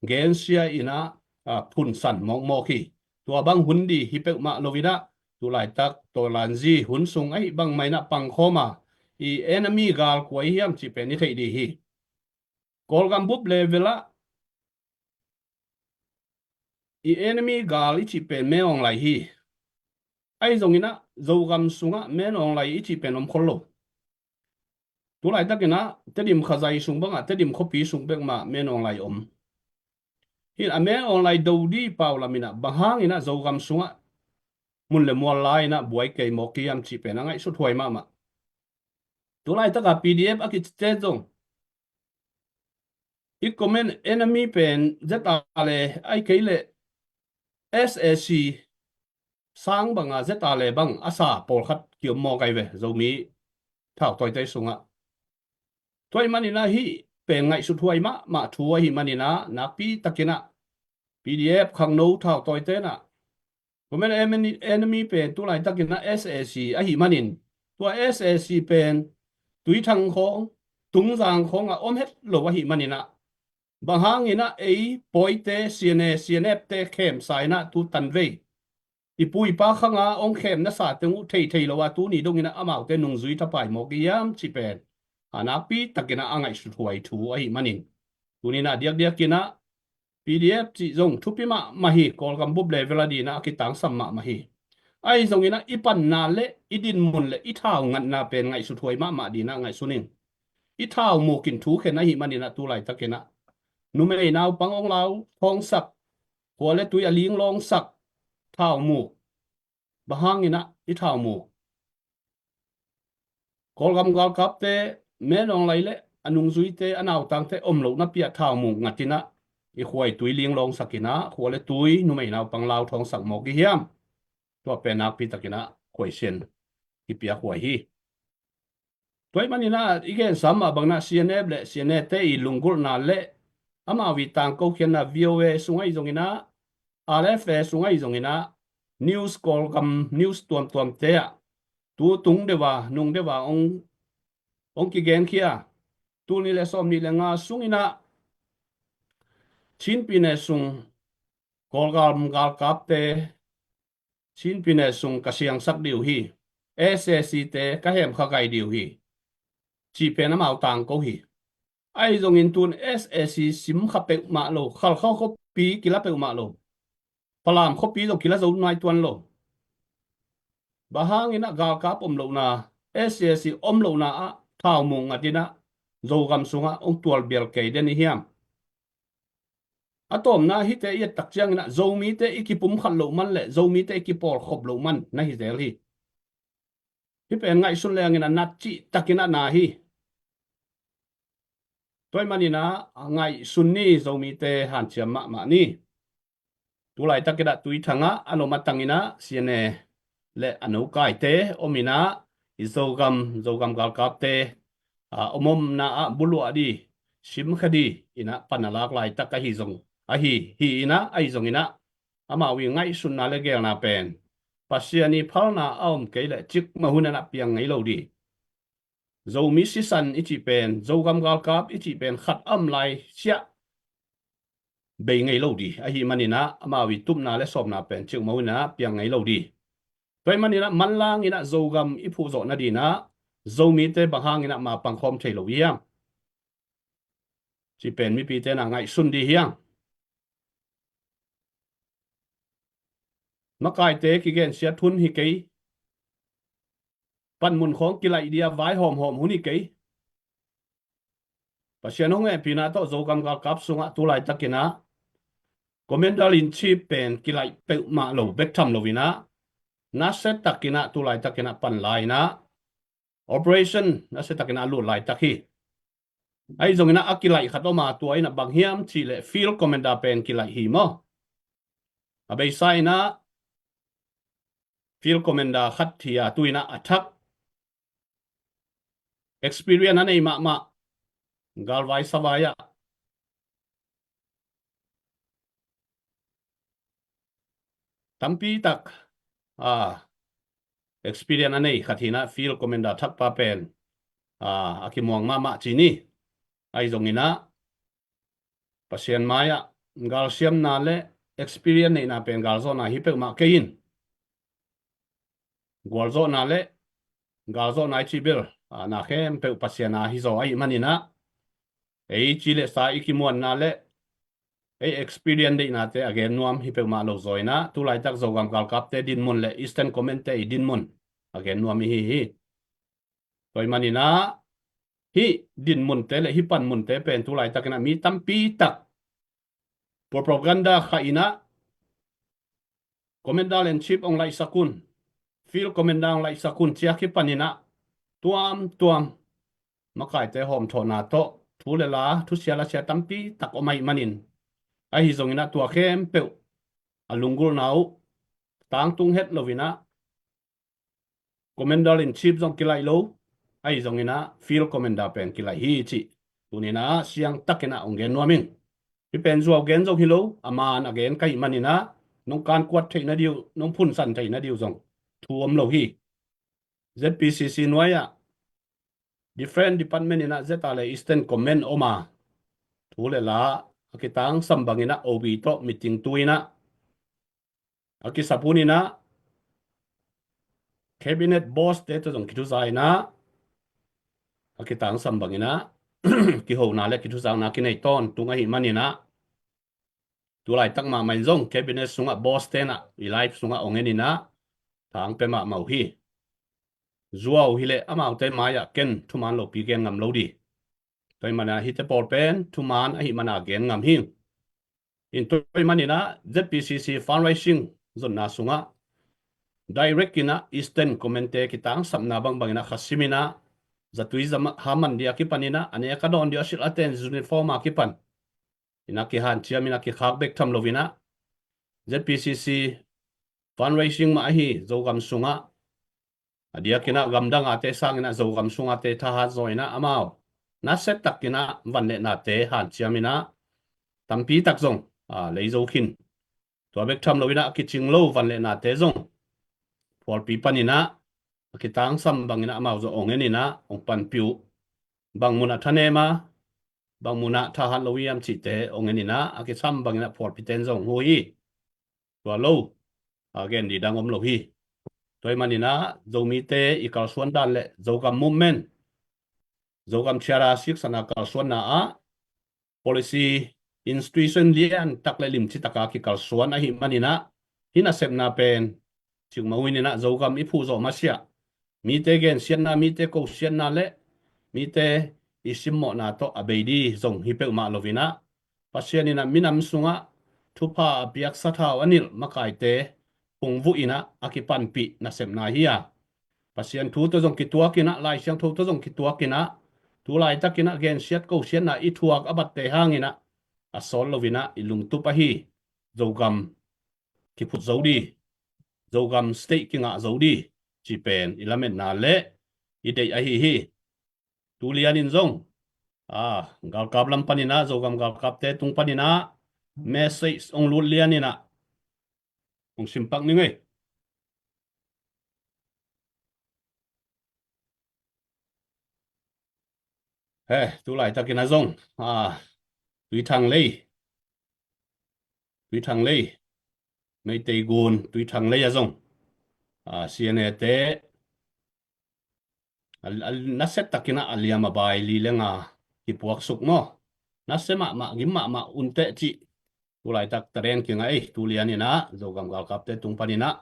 gensia inah, a, phunsan mawkmawk hi. Tua bang hun dih hi peuhmah loinah tu laitak tawlanzi hun sung ahi bangmah inah pangkhawm a, i enemy gal kua i hiam cih pen i theih dih hi. Kawlgam bup level ah i enemy gal i cih pen Min Aung Hlaing hi. Ahi zonginah Zogam sungah Min Aung Hlaing i cih pen om khol lo. Tu laitakinah Tedim khazai sung bangah Tedim khuapi sung bek mah Min Aung Hlaing om. Hin a Min Aung Hlaing do dih pau laminah bang hanginah Zogam sungah mun le mual lai inah buai kei mawk hiam cih pen a ngaihsut huai mahmah. Tu laitaka P D F a kicite zong i common enemy pen Z R A ahi kei le S A C sang banga Z R A bang a sa pawlkhat kiom mawk ahi ve Zomi thautawite sungah. Tua ih maninah hih pen ngaihsut huai mahmah thu ahi maninah nakpi takinah P D F khangno thautawite inah common enemy, enemy pen tu laitakinah S A C ahi manin tua S A C pen Tuithang khawng, Tungzang khawngah om het lo ahi maninah bang hanginah ei pawite C N A, C N F te khemsa inah tu tanvei i pu i pa khanga hong khem nasa teng uh theithei lo a tuni donginah amaute nungzui thapai mawk i hiam cih pen a nakpi takinah a ngaihsut huai thu ahi manin tuninah diakdiakinah P D F cih zong thupi mahmah hi. Kawlgam bup level a dinah a kitangsam mahmah hi. Ahi zonginah i panna le i dinmun le i thau ngatna pen ngaihsut huai mahmah dinah ngaihsun in. I thau mukin thukhen ahi maninah tu laitakinah numei naupang hong lau thawngsak, khua le tui a linglawngsak thau muk. Bang hanginah i thau muk? Kawlgam galkapte Min Aung Hlaing le a nungzuite a nautangte om loh napi ah thau muk ngatinah i khua i tui linglawngsak inah khua le tui numei naupang lau thawngsak mawk i hiam? Tua pen nakpi takinah khuaisian kipia khuai hi. Tua ih maninah i gensa mah banginah C N F le C N A te i lunggulhna le amau i tangko khiatna V O A sung ahi zonginah, R F A sung ahi zonginah, news, Kawlgam news tuamtuamte ah tu tung deuh a nung deuh a hong, hong kigenkhia. Tul nih le sawm nih le nga sunginah Chin pyine sung Kawlgam galkapte Chin pyine sung ka siangsak dih uh hi. S A C te ka hemkha gai dih uh hi, cih pen amau tangko hi. Ahi zongin tun S A C sim kha peuhmah lo, Khalkha khuapi kila peuhmah lo, Falam khuapi zong kila zo nai tuan lo. Bang hanginah galkap om lohna, S A C om lohna ah thau muk ngatinah Zogam sungah hong tualbial kei den i hiam? A tawpna hihte i et tak cianginah Zomite i kipumkhat loh man le Zomite i kipawlkhop loh man na hi zel hi. Hih pen ngaihsun lenginah nat cih takinah na hi. Tua ih maninah ngaihsun ni, Zomite hanciam mahmah ni. Tulaitak inah Tuithang ah a lom a tang inah C N A le a nokaite om inah i Zogam, Zogam galkapte a omomna ah buluah di, simkha di inah pan a lak laitak ahi zong ahi hi inah, ahi zong inah amau i ngaihsunna le geelna pen Pasian i phalna a om kei leh cikmah hun inah piang ngei lo di. Zomi sisan i cih pen, Zogam galkap i cih pen khat a om lai siah bei ngei lo di. Ahi maninah amau i tupna le sawmna pen cikmah hun inah piang ngei lo di. Tua i maninah manlang inah Zogam i phuhzawh nadinah Zomite bang hang inah ma pangkhawm thei lo i hiam? Ci pen mipite na ngaihsun di hiang. Makaite kigensiat hun hi kei. Panmun khawng kilaih dia vai hawmhawm hun hi kei. Pasian hong hehpihna tawh Zogam galkap sungah tulaitak inah Commander in Chief pen kilaih peuhmah lo bek tham lo inah nasia tak inah tulaitak inah pan lai inah operation nasia tak inah a lut laitak hi. Ahi zong inah a kilaih khat om a, tua inah bang hiam cih leh Field Commander pen kilaih hi maw. A beisa inah Field Commander khat hi a, tu inah a thak experience a nei mahmah, galvai savai ah tampi tak a experience a nei khat hi inah Field Commander thakpa pen a kimuang mahmah ci ni. Ahi zong inah Pasian mai-ah galsiamna le experience neihna pen galzawhna hi peuhmah kei in, gualzawhna le galzawhna i cih bel a na khempeuh Pasian a hi zaw ahi maninah ei ci le sa i kimuanna le ei experience deihnate a gen nuam hi peuhmah lo zaw inah tulaitak Zogam galkapte dinmun le Eastern Command-te i dinmun a gen nuam i hi hi. Tua i maninah hih dinmunte le hih panmunte pen tulaitak inah mi tampi tak propaganda kha inah Commander in Chief hong laihsak un, Field Commander hong laihsak un ci a kipan inah tuamtuam makaite hawmthawhna tawh thu le la, thusia lasia tampi tak om ahi manin, ahi zong inah tua khempeuh a lunggulhna uh tangtung het lo inah Commander in Chief zong kilaih lo, ahi zong inah Field Commander pen kilaih hi cih tuni inah siang tak inah hong gen nuam ing. Hih pen zuau gen zong hi lo, a man a gen ka hih maninah nong kankuat theih nading uh, nong phunsan theih nading uh zong thu om lo hi. Z P C C nuai-ah different department inah Z R le Eastern Command om a, thu le la a kitangsam bang inah O B tawh meeting tu inah a kisap hun inah cabinet boss-te tawh zong kithuza inah a kitangsam bang inah kihona le kithuzakna kinei tawntung ahi maninah tulaitak mahmah in zong cabinet sungah boss-te inah i live sungah hong en inah thang pia mahmah uh hi. Zuau hi leh amaute mai-ah ken thuman lopi gen ngam lo di. Tua i maninah hihte pawl pen thuman ahi mana gen ngam hi. In tua i maninah Z P C C fundraising zonna sungah direct inah Eastern Command-te kitangsapna bangbang inah khasim inah zatui zama haman dia kipan inah a nek a dawn dia a silh a ten uniform a kipan inah kihanciam inah kikhak bek tham lo inah Z P C C fundraising mah ahi Zogam sungah a diak inah gamdang ate sang inah Zogam sung ate thahat zaw inah amau nasia tak inah van le nate hanciam inah tampi tak zong a lei zo khin. Tua bek tham lo inah a kicing lo van le nate zong phualpi pan inah a kitangsam bang inah amau zong hong en inah hong panpih uh. Bang munah thanem a, bang munah thahat lo hiam cihte hong en inah a kisam bang inah phualpite in zong hu hi. Tua lo a gen di dang om lo hi. Tua i maninah Zomite i kalsuan dan le Zogam movement, Zogam Charter siksana kalsuanna ah policy institution lian tak le limci taka kikalsuan ahi maninah hih nasepna pen cikmah hun inah Zogam i phuhzawh masiah mite gensiatna, mite kosiatna le mite i simmawhna tawh a bei di zong hi peuhmah lo inah Pasian inah minam sungah thupha a piak sathau a nilh makaite phungvuh inah a kipanpih nasepna hi a, Pasian thu tawh zong kituak inah, Lai Siangtho tawh zong kituak inah, tu laitak inah gensiat kosiatna i thuak a batte hang inah a sawt lo inah i lungtup ahi Zogam kiphut zo dih, Zogam state kingah zo dih, ci pen i lametna le i deih ahi hi. Tu lianin zong, a, galkap lam paninah, Zogam galkapte tung paninah message hong lut lianinah hong simpak ning ei. He, tu laitakinah zong, a, Tuithang lei, Tuithang lei, Meitei gun Tuithang lei a zong, a, C N A te a, a, nasia takinah a liam a bai li le nga kipuaksuk maw? Nasia mahmah, gim mahmah un teh cih tu laitak taden kingah ei. Tu lianinah Zogam galkapte tung paninah,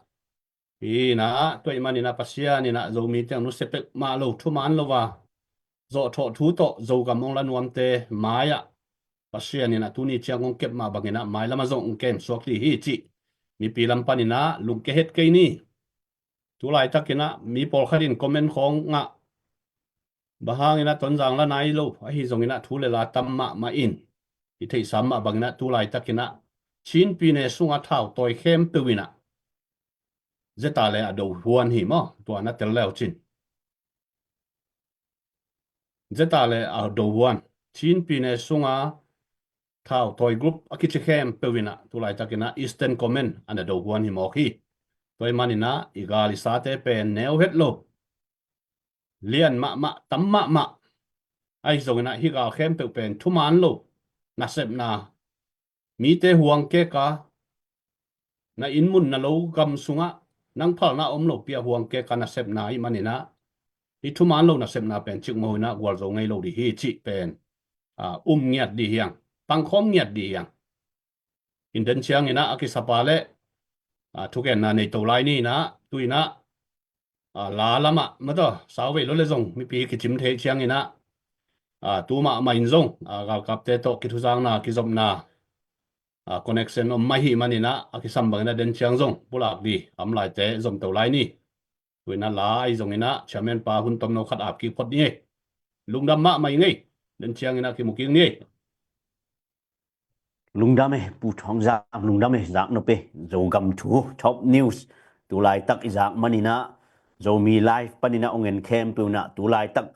inah, tua ahih maninah Pasian inah Zomi teng nusia pek mah lo, thuman lo a, zawhthawh thu tawh Zogam hong la nuamte mai-ah Pasian inah tuni ciang hong kep mah banginah mailamah zong hong kem suak dih hi cih mipi lam paninah lungkia het kei ni. Tu laitakinah mi pawlkhat in comment khawngah, bang hanginah Tonzang la nai lo, ahi zonginah thu le la tam mahmah in, i theihsa mah banginah tu laitakinah Chin pyine sunga thau tawi khempeuh inah Zeta le a do huan hi maw? Tua na tel leu cin, Zeta le a do huan, Chin pyine sunga thau tawi group a kici khempeuh inah tu laitakinah Eastern Command a na do huan hi mawk hi. Tua ahih maninah i gal i sate pen neu het lo, lian mahmah, tam mahmah, ahi zonginah hih gal khempeuh pen thuman lo nasepna, mite huang keka, na inn mun na lo gam sungah nang phalna om lopi a huang keka nasepna ahih maninah, hih thuman lo nasepna pen cikmah huinah gualzo ngei lo dih hi cih pen, a, um ngiat dih hiang, pangkhawm ngiat dih hiang. In den cianginah a kisapa le, a, thugenna nei to lai ni inah, tu inah, a, la lamah mataw, sauvei lo le zong mipi kicim thei cianginah, a, tu mahmah in zong, a, galkapte tawh kithuzakna, kizopna, a, connection om mah hi maninah, a kisam banginah den ciang zong pulak dih a om laite zom to lai ni. Tu inah la ahi zonginah chairman pa hun tomno khat ap kik phot ni ei. Lungdam mahmah ing ei. Den cianginah kimu kik ni ei. Lungdam e, Pu Thawng Zak, lungdam e, zak nop e. Zogam thu, top news, tu laitak i zak maninah, Zomi Live paninah hong en khempeuh inah tu laitak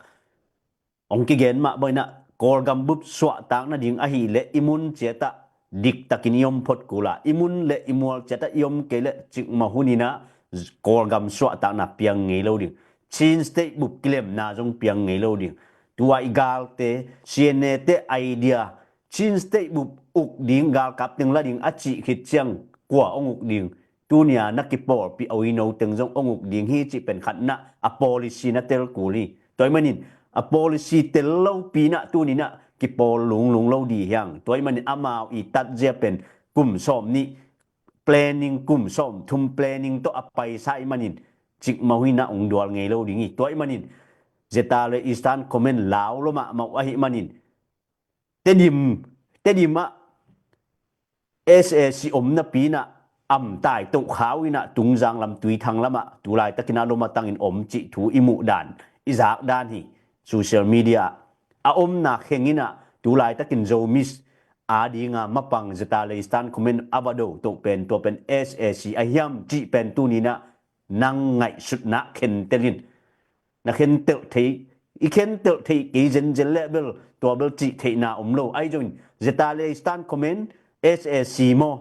hong kigen mah bang inah Kawlgam bup suahtak nading ahih leh i mun ciatah diktakin i om phot kul a, i mun le i mual ciatah i om kei leh cikmah huninah Kawlgam suahtakna piang ngei lo ding, Chin State bup kilemna zong piang ngei lo ding. Tua i galte, C N A te idea, Chin State bup uk ding, galkap teng la ding a cih khit ciang kua hong uk ding? Tunia na kipawlpih a uino teng zong hong uk ding hi cih pen khatnah a policy na tel kul hi. Tua ahih manin a policy tel lopi inah tuninah kipawl lunglung lo dih hiang. Tua ahih manin amau i tatzia pen kum sawm nih planning, kum sawm thum planning tawh a paisa ahih manin cikmah huinah hong dual ngei lo ding hi. Tua ahih manin Zeta le Eastern Command lau lo mahmah uh ahih manin Tedim, Tedim ah S A C om napi inah amtai toh khau inah Tungzang lam, Tuithang lamah tu laitakinah lom a tangin om cih thu i muh dan, i zak dan hi. Social media a omna kheng inah tu laitakin Zomi adinga mapang Zeta le Eastern Command a va do toh pen, tua pen S A C a hiam cih pen tuninah nang ngaihsutna khentel in. Na khentelh thei, i khentelh thei kei zenzen leh bel tua bel cih theihna om lo. Ahi zongin Zeta le Eastern Command, S A C maw,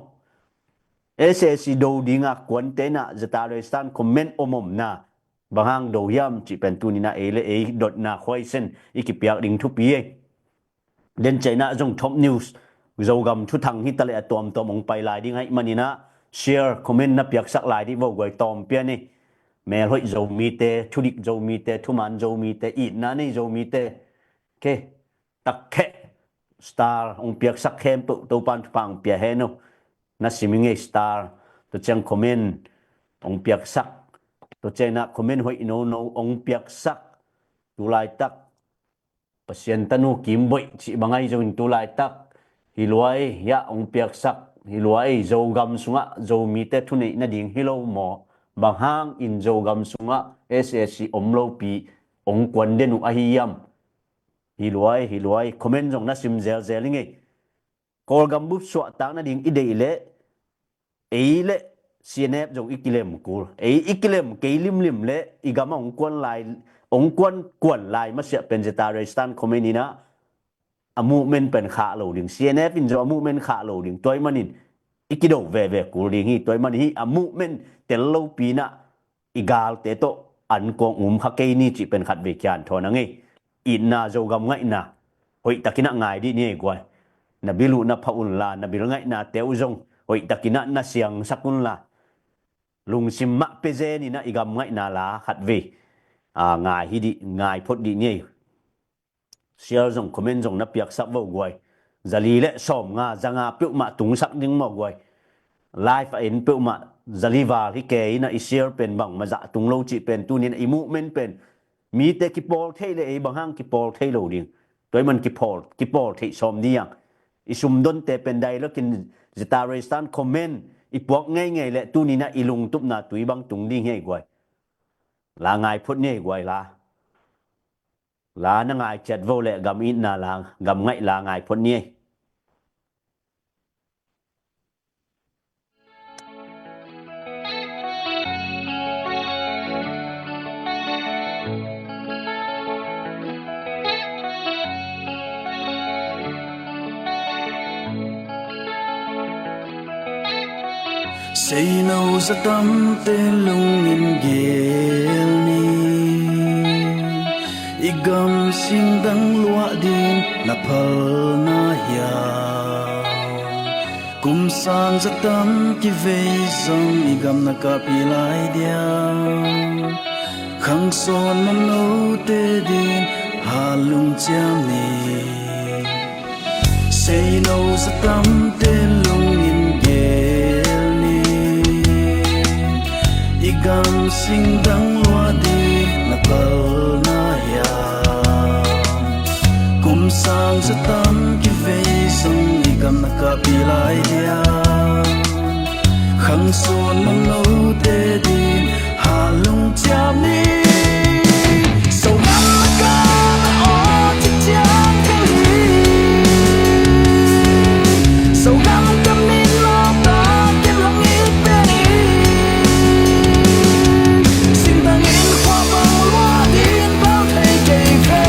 S A C do dinga kuante inah Zeta le Eastern Command om omna bang hang do hiam cih pen tuninah ei le ei dotna khuaisen i kipiak ding thupi ei. Den ciang inah zong top news, Zogam thuthang hi taleh a tuamtuam hong pai lai ding ahih maninah share, comment na piaksak lai dih vo guai tawm pian hi. Melhoih Zomite, thudik Zomite, thuman Zomite, itna nei Zomite, kei, takheh, star hong piaksak khempeuh Topan thupha hong pia hen uh. Na sim ing ei, star, tua ciang comment hong piaksak, tua ciang inah comment hoih nono hong piaksak, tu laitak Pasian tanu kimboih cih bang ahi zongin tu laitak hi luai, hiah hong piaksak hi luai. Zogam sungah Zomite thuneih nading hi lo maw? Bang hangin Zogam sungah S A C om lopi hong kuan den uh ahi hiam? Hi luai, hi luai. Comment zong na sim zelzel ing ei. Kawlgam bup suahtak nading i deih leh ei le C N F zong i kilem kul. Ei i kilem kei limlim le i gam a hong kuan lai, hong kuan kuan lai masiah pen Zeta Resistance Command in ah a movement pen khah lo ding, C N F in zong a movement khah lo ding. Tua ahih manin i kido veve kul ding hi. Tua ahih manin hih a movement tel lopi in ah i galte tawh an kong um kha kei ni cih pen khatvei kian thawn a ngei. Itna, Zogam ngaihna hoihtakin ah ngai dih ni ei guai. Na bil uh na phah unla, na bil ngaihnate uh zong hoihtakin ah na siangsak unla, lungsim mah pia zen in ah i gam ngaihna la khatvei, a, ngai hi dih, ngai phot dih ni ei. Share zong, comment zong na piaksak vo guai. Zali le sawmnga, zanga peuhmah tungsak ding maw guai. Live a en peuhmah zali val hi kei in ah i share pen bangmah zah tung lo cih pen tuni in ah i movement pen mite kipawl theih le ei bang hang kipawl thei lo ding. Tua ahih man kipawl, kipawl theih sawm dih ang. I sumdonte pen dialogue in Zeta Resistance Command i puak ngeingei le tuni in ah i lungtupna tui bang tung ding hi ei guai. La ngai phot ni ei guai la. La na ngai ciat vo le gam itna la, gam ngaih la ngai phot ni ei. Seino zatamte lungin gel ni. I gam singdang luah ding na phalna hiam? Kum sang zatam kivei zong i gam na kahpih lai diam? Khang sawn man lote ding halung ciam ni. Seino zatamte lungin gel ni. I gam singdang luah ding na phalna hiam? Kum sang zatam kivei zong i gam na kahpih lai diam? Khang sawn man lote ding halung ciam ni. Sogam ka na aw ci ciang ka hi. Sogam ka min lawp ta ken hong it pen hi. Sintang in khua bang luah ding pau thei kei ve.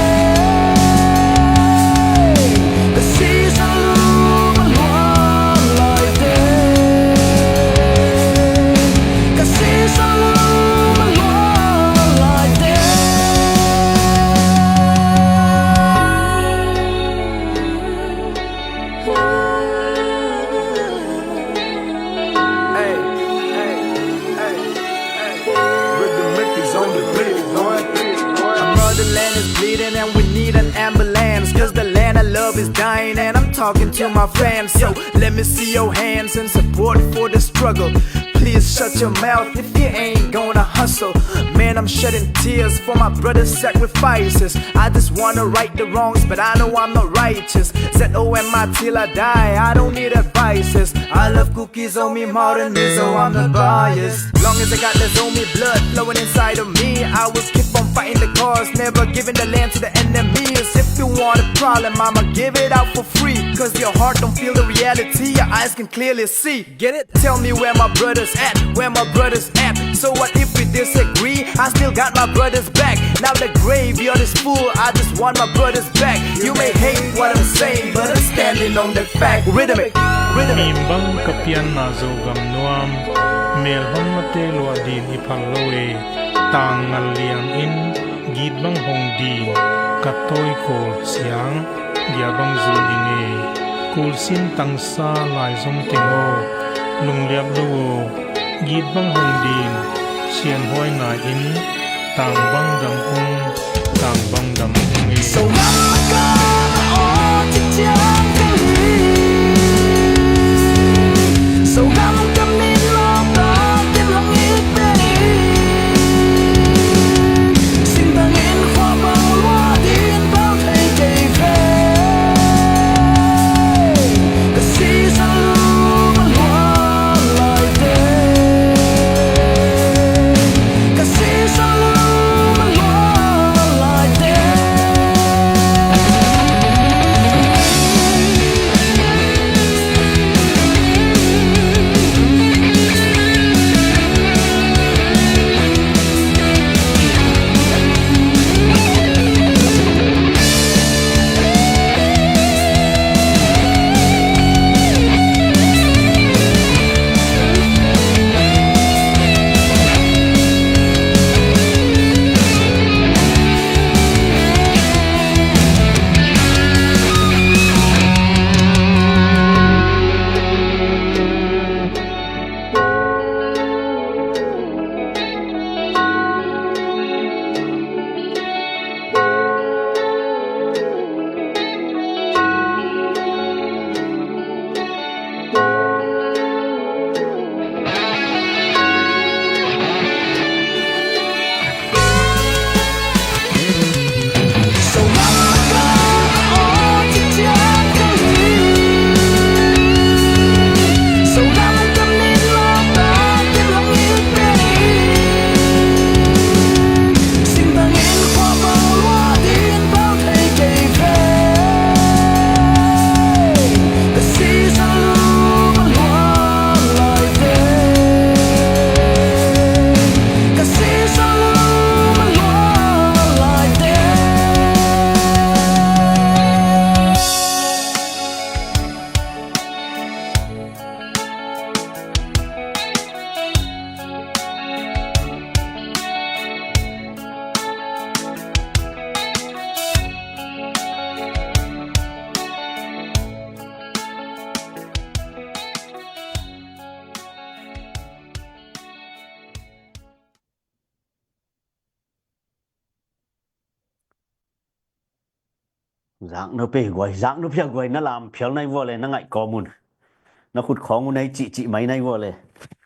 Ka sisa lum a luang lai te. Ka sisa lum a luang lai te. Hey, hey, hey, hey. Rhythm Mickey's on the beat, boy. Our motherland is bleeding and we need an ambulance. 'Cause the land I love is dying and I'm talking to my fans. So let me see your hands in support for the struggle. Please shut your mouth if you ain't gonna hustle. Man, I'm shedding tears for my brother's sacrifices. I just wanna right the wrongs, but I know I'm not righteous. Z O M I till I die, I don't need advices. I love Kuki, Zomi, Hmar and Mizo, I'm not biased. Long as I got the Zomi blood flowing inside of me, I will keep on fighting the cause, never giving the land to the enemies. If you want a problem, I'ma give it out for free. 'Cause your heart don't feel the reality, your eyes can clearly see. Get it? Tell me where my brothers at, where my brothers at. So what if we disagree? I still got my brothers back. Now the graveyard is full, I just want my brothers back. You may hate what I'm saying, but I'm standing on the fact. Rhythm it, rhythm it. Mim bang ka pianna Zogam nuam, mel bang mate luah din i phal lo e. Tang ngal liang in git bang hong din, ka tawi kawl siang, gia bang zul i ngei. Kul sin tangsa lai zong teng aw, lungliap lo aw, git bang hong din, sian huai nai in, tang bang dam ung, tang bang dam ung e. So ngam ka aw ci ciang ka hi. So ngam ka min lawp ta ken hong it pen hi. Sintang in khua bang luah din pau thei kei ve. Ka sisa lum a luang lai te. Ka sisa lum a luang lai te. Zak no pe guai, zak no pe guai, na lam phial nai vua le, na ngaih kawm un. Na khut khawng un nai cihcih mai nai vua le.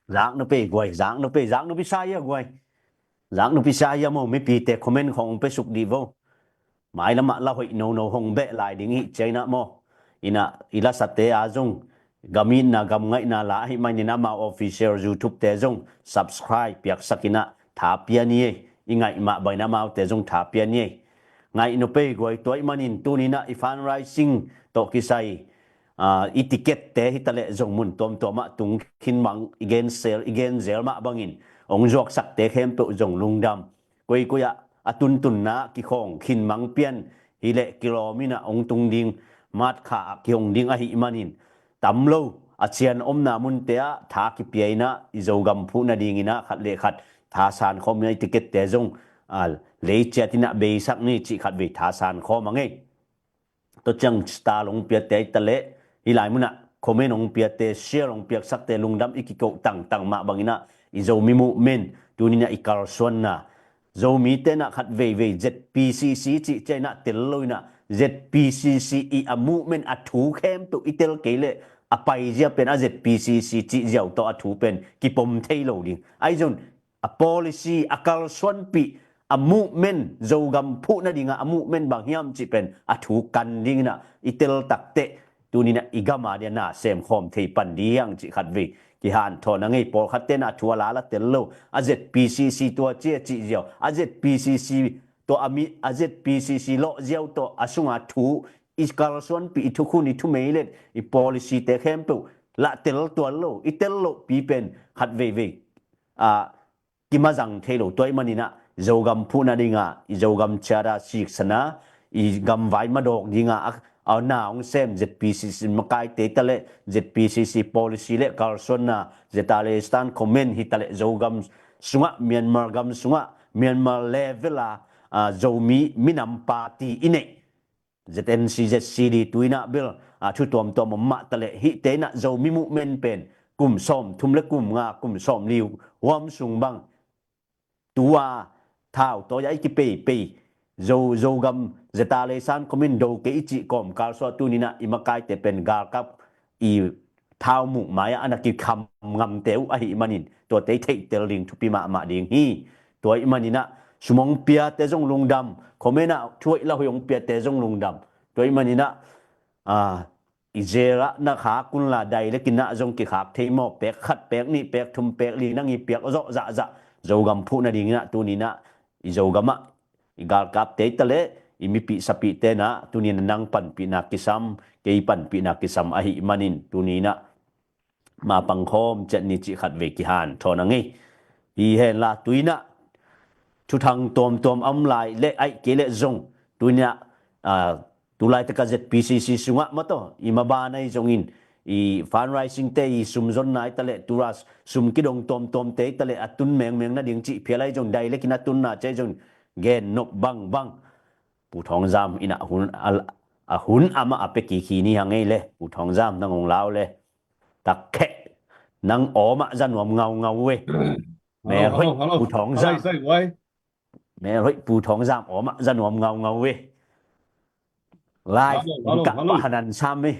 Zak no pe guai, zak no pe, zak no pe sa ia guai. Zak no pe sa ia maw, mipite comment khawng hong pe suk dih vo. Mailamah la hoih nono hong beh lai ding hi ciaina maw. Ina i lasate a zong gamitna gamngaihna la ahi manin amau official YouTube te zong subscribe piaksak ina tha pia ni ei. I ngaih mah baina amaute zong tha pia ni ei. Ngaih no pe guai, tua i manin tunina i fundraising tawh kisai, ah, i ticket te hitaleh zong mun tuamtuamah tung khin mang i gen sel, i gen zel mah bangin hong zuaksakte khempeuh zong lungdam. Koikoi ah a tuntunna kikhawng khin mang pian hileh kilawm ina hong tung ding, matkha ah kihong ding ahi manin tam lo a cian omna munte ah tha kipia ina i Zogam phuh nadingina khat le khat tha sankhawm ina i ticket te zong, ah, lei ciat ina beisak ni cih khat vei tha sankhawm a ngei. Tua ciang star hong piate hitaleh, hih lai munah comment hong piate, share hong piaksakte lungdam i kikoh tangtang mah bangina i Zomi movement tunina i kalsuanna. Zomite na khat veivei Z P C C cih ciaina tel lo ina Z P C C i a movement a thu khempeuh i tel kei leh a paizia pen a Z P C C cih ziau tawh a thu pen kipom thei lo ding. Ahi zong a policy, a kalsuanpih, a movement, Zogam phuh nadinga a movement bang hiam cih pen a thu kan dingina i tel takteh tunina i gama dia na semkhawm thei pan ding hiang cih khat vei kihanthawn a ngei. Pawlkhatte na thu a lala tel lo, a Z P C C tua cia cih ziau, a Z P C C tua a mi, a Z P C C lawh ziau tawh a sunga thu i kalsuanpih, i thukhun, i thumeilet, i policy te khempeuh lah tel tuan lo, i tel lohpi pen khat veivei, ah, kimazang thei lo. Tua i maninah Zogam phuhna dinga i Zogam ciada siksana, i gamvai madawk dinga a, a na hong sem Z P C C makaite hitaleh Z P C C policy le kalsuanna, zeta le stand comment hitaleh Zogam sungah, Myanmar gam sungah, Myanmar level a, a, Zomi minam party i neih Z N C, Z C D tuinah bel, a, thu tuamtuam om mah taleh hihte inah Zomi movement pen kum sawmthum le kum nga, kum sawmli huam sung bang tua thau tawi a i kipeipei Zo, Zogam zeta le san komin do kei i cih kawmkal suah tuninah i makaite pen galkap i thau muk mai-ah a na kikham ngamte uh ahih manin tuate i theihtel ding thupi mahmah ding hi. Tua ih maninah sum hong piate zong lungdam, comment ah thu hoih la hoih hong piate zong lungdam. Tua ih maninah, a, i zel ah na khak unla dai le kinah zong kikhak thei maw, pek khat, pek nih, pek thum, pek li nang i piak zawh zahzah Zogam phuhna dinginah tuninah i Zogamah i galkapte hitaleh i mipih sapihte na tuninah nang panpihna kisam, kei panpihna kisam ahih manin tuninah mapang khawm ciat ni cih khat vei kihanthawn a ngei. Hi henla tuinah thuthang tuamtuam a om lai le aih kei le zong tuinah, a, tulaitak a Z P C C sungah mataw i maban ahi zongin i fundraising te, i sum zonna hitaleh tura sum kidong tuamtuamte hitaleh a tun mengmeng nading cih phial ahi zong dai le kinah tunna cih ahi zong gen nop bangbang. Pu Thawng Zam inah hun a, a hun amah a pia kik hi ni hang ei le, Pu Thawng Zam nang hong lau le. Takkheh nang awmah za nuam ngaungau ve. Mel hoih, Pu Thawng Zam. Mel hoih, Pu Thawng Zam awmah za nuam ngaungau ve. Live nong kah pah hanan sam ve.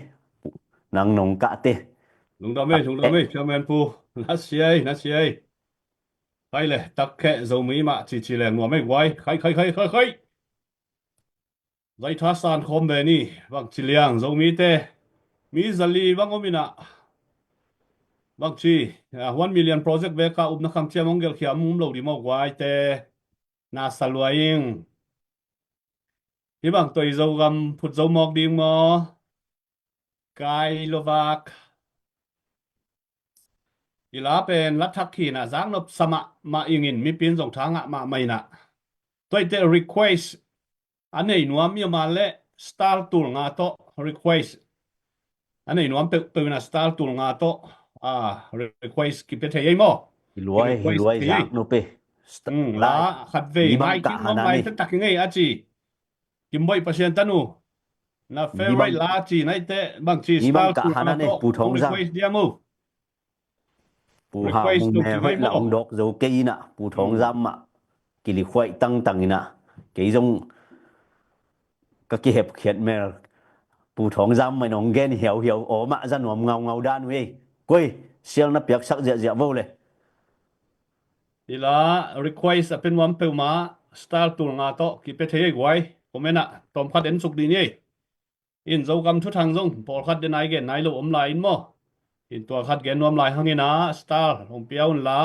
Nang nong kah te. Lungdam ve, lungdam ve, Chairman Pu. Na siai, na siai. Khai le, takkheh Zomi mah cici leng nuam ei guai. Khai, khai, khai, khai, khai. Zaitha san khawm ve ni, bangci liang Zomite. Mi zali bang om inah. Bangci, a, one million project veka upna khang ciam hong gelkhia um lo di maw guaite. Na sa lua ing. Hi bang tawh i Zogam phut zo mawk ding maw? Kai lo vak. I la pen la thak khinah zak nop sa mahmah ingin mipi in zong tha ngah mahmah inah. Tuaite request a nei nuam i a man le star tul nga tawh request a nei nuam peuhpeuh inah star tul nga tawh, a, request kipia thei ei maw? Hi luai, hi luai, zak nop ei. La khat vei mai kik nuam mai taktak i ngei a ci. Kimboih Pasian tanu. Na favorite la ci naite bangci star tul nga tawh Pu Thawng Zam. Request diam uh. Pu Hau Mung Mel hoih la hong dawk zo kei inah Pu Thawng Zam mah kilikhuaih tangtang inah kei zong ka kihepkhiat mel. Pu Thawng Zam mah in hong gen hiauhiau, aw mah za nuam ngaungau dan uh ei. Koi, sial na piaksak ziahziah vo le. I la request a pe nuam peuhmah, star tul nga tawh kipia thei ei guai. Comment ah tawmkhat en suk dih ni ei. In Zogam thuthang zong pawlkhat den ai gen nai lo om lai in maw. In tua khat gen nuam lai hangin ah star hong pia un la.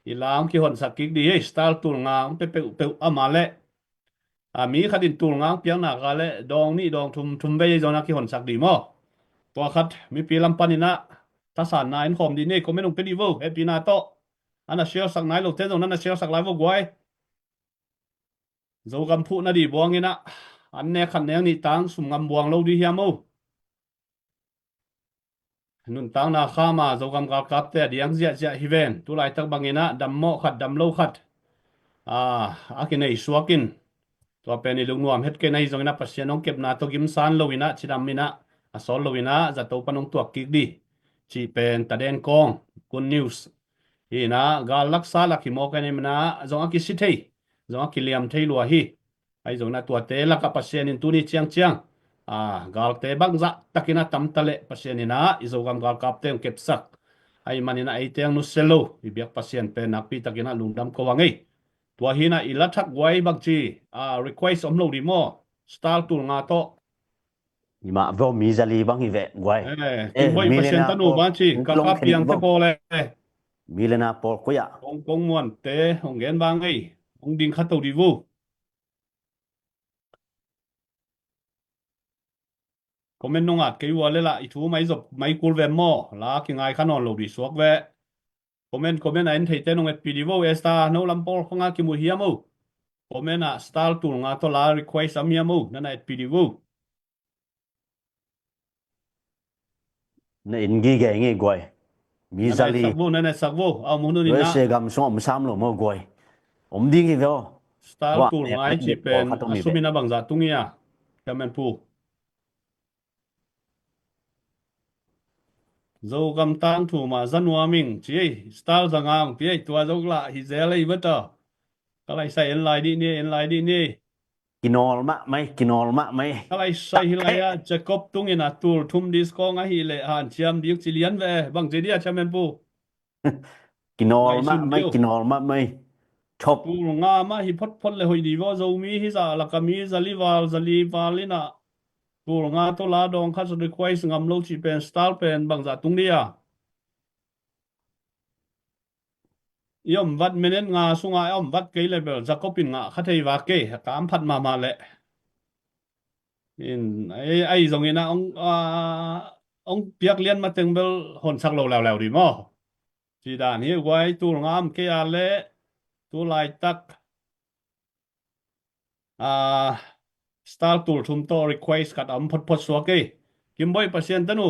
I la hong kihonsak kik dih ei, star tul nga hong pia peuhpeuh a mah leh. A, mi khat in tul nga hong piak nak leh dawng nih dawng thum, thum vei zong na kihonsak dih maw. Tua khat mipi lam panin ah thasanna en khawm dih ni ei, comment hong pia dih vo, hehpihna tawh. A na share sak nai lote zong na na share sak lai vo guai. Zogam phuh na dih buangin ah, an nek khat nek nih tang sum ngam buang lo dih hiam o. Nuntakna kham a Zogam galkapte a diang ziahziah hi ven. Tu laitak bangin ah dam mawh khat, dam lo khat, a, a kinei suak in, tua pen i lungnuam het kei na hi zongin ah Pasian hong kepna tawh gimsan lo in ah, cidam in ah, a sawt lo in ah zato pan hong tuak kik dih cih pen taden kawng, good news. Hi in ah gal laksa lak hi mawk a, hi in ah zong a kisi thei, zong a kiliam thei lua hi. Ahi zongin ah tuate lakah Pasian in tuni ciangciang, a, galte bangzah takin a tam ta leh Pasian in ah i Zogam galkapte hong kepsak. Ahih manin ah eite hong nusia lo i biak Pasian pen nakpi takin ah lungdam ko a ngei. Tua hi in ah i la thak guai bangci, a, request om lo dih maw. Star tul nga tawh. I mah vo, mi zali bang hi veh guai. Eh, eh, Kimboih Pasian tanu bangci, ka ka piang te pawl eh. Millionaire pawl koi ah. Kong, kong muante hong gen bang ei. Hong ding kha to dih vo. Comment nong at kei ua le lah i thu mai zop mai kul ve maw. La kingai kha nawn lo dih suak ve. Comment, comment a en theite nong etpih dih vo. Esther, no lam pawl khong a kimu hiam o. Comment ah star tul nga tawh la request a om hiam o, na na etpih dih vo. Na en gige ngei guai. Mi zali. Na na etsak vo, na na etsak vo. A om hun un in ah. U S A gam sung om sam lo maw guai. Om ding hi ve aw. Star tul nga i cih pen a sum in ah bangzah tung hi a. Chairman Pu. Zogam tangthu mah za nuam ing ci ei, star za nga hong pia ei, tua zong lah hi zel ei ve ta. Ka laisai en lai dih ni, en lai dih ni. Kinawl mahmah ei, kinawl mahmah ei. Ka laisai hi lai ah Jacob tungin a tul thum discount ahih leh hanciam ding ci lian ve, bang ci dih a Chairman Pu. Kinawl mahmah ei, kinawl mahmah ei. Thop. Tul nga mah hi photphot le hoih dih vaw, Zomi hi zah lakah mi zali val, zali val in ah tul nga tawh la dawng khat request ngam lo cih pen style pen bangzah tung dih a. I om vat minute nga sungah i om vat kei le bel Jacob in ngah kha thei va kei, ka am phat mahmah leh. In, ei, ei zongin ah ong, ah, ong piak lian mateng bel honsak lo leuleu dih maw. Ci dan hi guai, tul nga om kei a leh, tu laitak. Ah, style tul thum tawh request khat a om photphot suak ei. Kimboih Pasian tanu.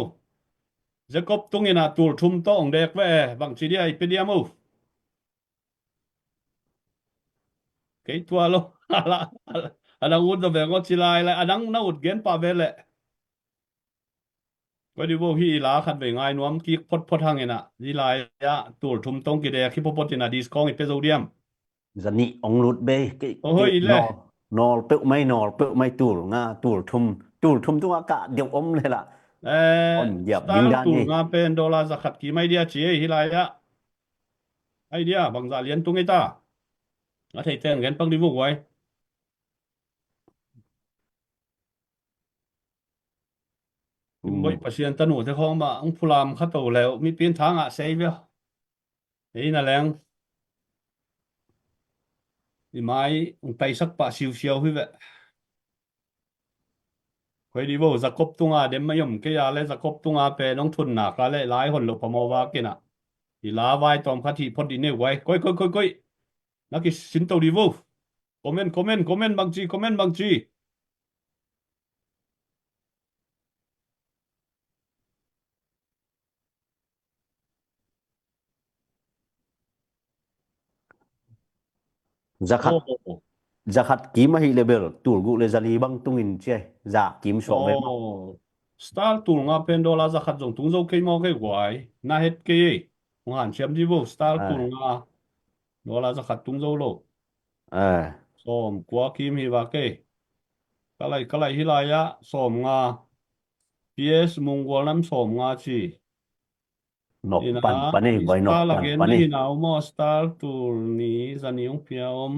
Jacob tungin ah tul thum tawh ong dek ve e, bang ci dih a i pe diam o. Kei tua lo. A dang ut zaw ve ngaw ci lai lai, a dang na ut gen pah ve leh. Koi dih vo, hi i la khat vei ngai nuam kik photphot hang in ah, hi lai ah tul thum tawh ong kidek hi photphot in ah discount i pe zo diam. Zanih ong lut bei kei. Oho, i le. Nawl, nawl peuh mai, nawl peuh mai, tul nga, tul thum, tul thum tungah kah deuh om le lah. Eh, on diap ding dan hi. Tul nga pen dollar za khat kim ai dia ci ei hi lai ah. Ai dia, bangzah lian tung ei ta. A thei teng gen pak dih vo guai. Kimboih Pasian tanu te khawng mah ong phulam kha to leh, mipi in tha ngah sei ve. Ei na leng. I mai ong taisak pah siusiau hi ve. Koi dih vo, Jacob tunga dem mai om kei a leh, Jacob tunga pen ong thun nak a leh lai hon lo phamawh vak in ah. I la vai tawm khat hih phot dih ni guai. Koi, koi, koi, koi. Na kisin to dih vo. Comment, comment, comment bang ci, comment bang ci. Za khat, za khat kim ahih leh bel tul guk le za li bang tungin ci ai. Za kim suak ve maw. Star tul nga pen dollar za khat zong tung zo kei maw kei guai. Na het kei ei. Hong hanciam dih vo, star tul nga. Dollar za khat tung zo lo. Sawm kua kim hi va kei. Ka lai, ka lai hi lai ah sawmnga. P S Munggual nam sawmnga ci. Nok pan pan ei, vai nok pan pan ei. Star again hi na maw, star tul ni zani hong pia om.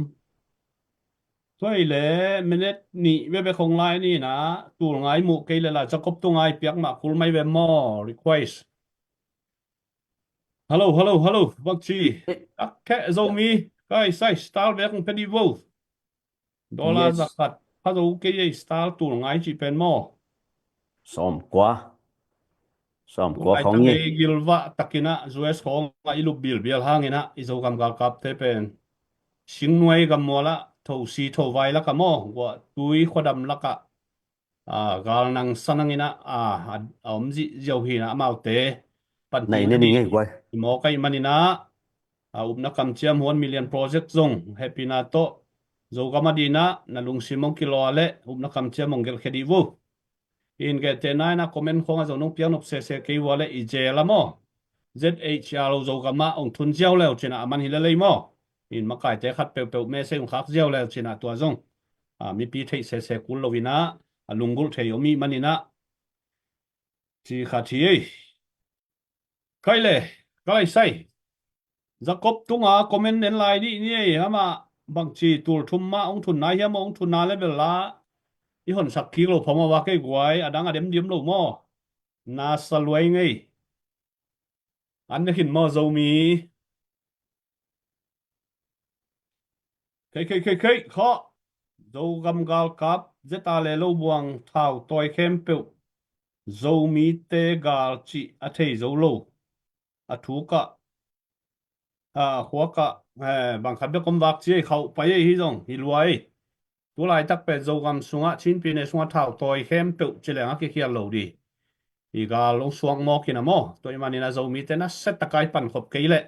Tua hi leh minute nih bebek hong lai ni na, tul ngai muh kei leh la Jacob tu ngai piak mah kul mai ve maw, request. Hello, hello, hello, bangci. Eh. Ak kheh Zomi, kai sai star bek hong pia dih vo. Dollar za khat pha zo kei ei, star tul ngai cih pen maw. Sawmkua. Sawmkua khong ei. Gilvah takin ah U S khong ah i lup bilbial hangin ah i Zogam galkapte pen singnuai gammual ah, thosi thovai lak ah maw, guahtui khuadam lak ah, a, galnang sanang in ah, a, a, a om zihziau hi na amaute pan nai ne ning ei guai. Mawk ahih manin ah, a, upna kamciam huan Million Project zong hehpihna tawh Zogam a dingin ah na lungsim hong kilua leh upna kamciam hong gelhkhia dih vo. In gehte nai na comment khong ah zong nong piak nop sese kei ua leh i jail ah maw, Z H R O Zogam ah hong thun ziau leu cin ah a man hi lel ei maw. In makaite khat peuhpeuh message hong khak ziau leu cin ah tua zong, a, mipi theih sese kul lo in ah, a, lunggulh thei om ahih manin ah ci khat hi ei. Kai le, ka lai sai. Jacob tungah comment en lai dih ni ei, amah bangci tul thum mah hong thun nai hiam, hong thun na leh bel la i honsak kik lo phamawh a, kei guai, a dang a dem diam lo maw. Na sa luai ngei. An ne khin maw Zomi. Kei, kei, kei, kei, khawh. Zogam galkap, zeta le lo buang thau tawi khempeuh Zomite gal cih a thei zo lo. A thuk ah, a khuak ah, eh, bang khat bek om vak ci ei, khauh pai ei hi zong, hi luai. Tu laitak pen Zogam sungah, Chin pyine sungah thau tawi khempeuh ci leng a kikhial lo dih. I gal hong suak mawk hi na maw. Tua ahih manin a Zomite nasia takin i pankhop kei leh,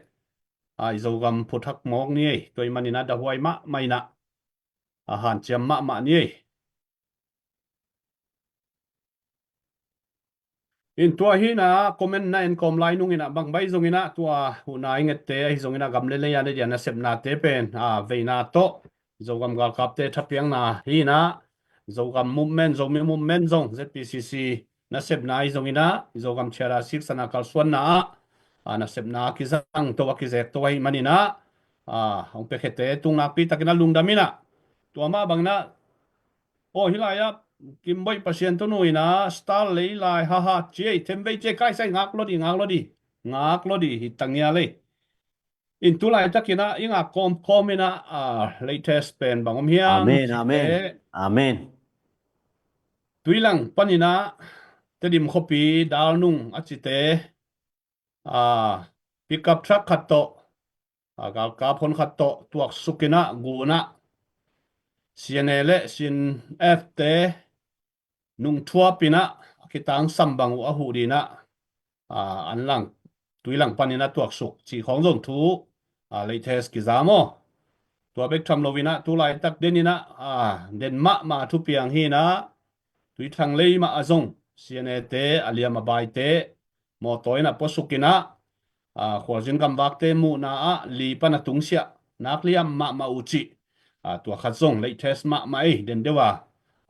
a, i Zogam phuthak mawk ni ei. Tua ahih manin a dahuai mahmah in ah, a hanciam mahmah ni ei. In tua hi na comment na en kawm lai nung in ah bang baih zong in ah tua huhna i ngette ahi zong in ah gam le lei a na dia nasepnate pen, a, veina tawh Zogam galkapte thapiakna hi na, Zogam movement, Zomi movement zong Z P C C nasepna ahi zong in ah Zogam thiada siksana kalsuanna ah, a, nasepna a kizang to a kizek to ahih manin ah, a, hong piakhete tung nakpi takin a lungdam in ah tua mah bangin ah Aw, hi lai ah Kimboih Pasian thunu in ah star lei lai, ha ha, ci ei, themvei ci ei, kai sai, ngak lo dih, ngak lo dih, ngak lo dih, hi tangia lei. In tu laitakin ah i ngak kawmkawm in ah, a, latest pen bang om hiam? Amen, amen. Amen. Tuilang panin ah Tedim khuapi Dalnung a cite, a, pickup truck khat tawh, a, galkap hon khat tawh tuaksuk in ah gun ah C N A le C N F te nungthuap in ah a kitangsam bang uh a huh ding in ah, a, an lang, tuilang panin ah tuaksuk cih khawng zong thu, a, latest kiza maw. Tua bek tham lo in ah tu laitak den in ah, a, den mahmah thupiang hi in ah Tuithang lei mah a zong C N A te, a liam a baite mawtaw in ah puasuk in ah, a, khualzin gamvakte muhna ah li pan a tungsiah nak liam mahmah uh cih, a, tua khat zong latest mahmah ei, den deuh a,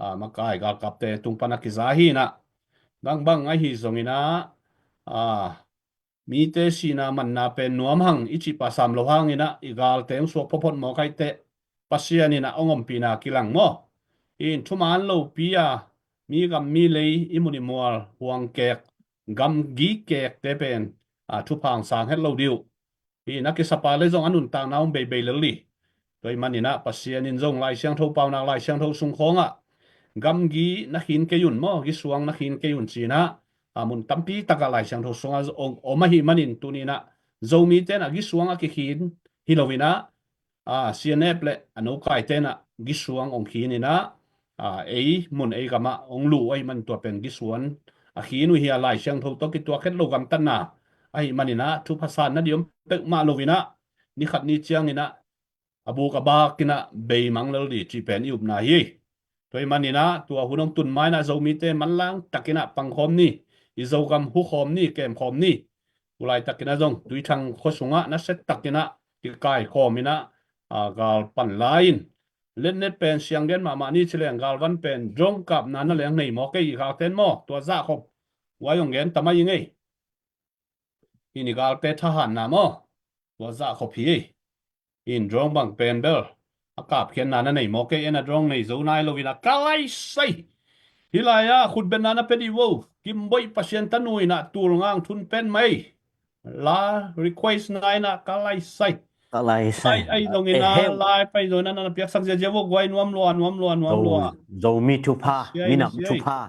a, makai galkapte tung pan a kiza hi in ah, bangbang ahi zong in ah, a, mite sihna manna pen nuam hang i cih pah sam lo hangin ah i galte hong suak photphot mawk ahih teh Pasian in ah hong ompihna kilang maw. In thuman lopi a mi gam mi lei, i mun i mual huang kek, gamgi kekte pen, a, thupha hong sang het lo dih uh. In a kisapa le zong a nuntakna hong beibei lel dih. Tua ahih manin ah Pasian in zong Lai Siangtho paunak, Lai Siangtho sung khawng ah gamgi na khin kei un maw, gisuang na khin kei un ci in ah, a, mun tampi tak ah Lai Siangtho sung ah om, om ahih manin tuni in ah Zomite in ah gisuang a kikhin hi lo in ah, a, C N F le a nokaite in ah gisuang hong khin in ah, a, ei mun ei gam ah hong luh uh ahih manin tua pen gisuang a khin uh hi a, Lai Siangtho tawh kituak het lo gamtatna ahih manin ah thupha sanna ding om peuhmah lo in ah ni khat ni ciangin ah a buk a bak in ah beimang lel dih cih pen i upna hi. Tua ahih manin ah tua hun hong tun ma in ah Zomite manlang takin ah pangkhawm ni, i Zogam hukhawm ni, kemkhawm ni. Tu laitakin ah zong Tuithang khua sungah nasia takin ah kikaikhawm in ah, a, gal pan lai in, Letnet pen siang den mahmah ni ci leng galvan pen drone kapna na leng nei maw kei i galten maw? Tua zahkhop guai hong gen tamai i ngei. Hih ni galte thahatna maw? Tua zahkhop hi ei. In drone bang pen bel a kapkhiatna na nei maw kei? En a drone nei zo nai lo in a ka lai sai. Hih lai-ah khutbetna na pia dih vo. Kimboih Pasian tanu in a tulngang thun pen mai. La request na in a ka lai sai. Ka lai sai. Ai, ai zong in a, eh, heu. Lai pai zong in a na piaksak ziazia vo guai. Nuam lua, nuam lua, nuam lua. Zo, Zomi thupha, minam thupha.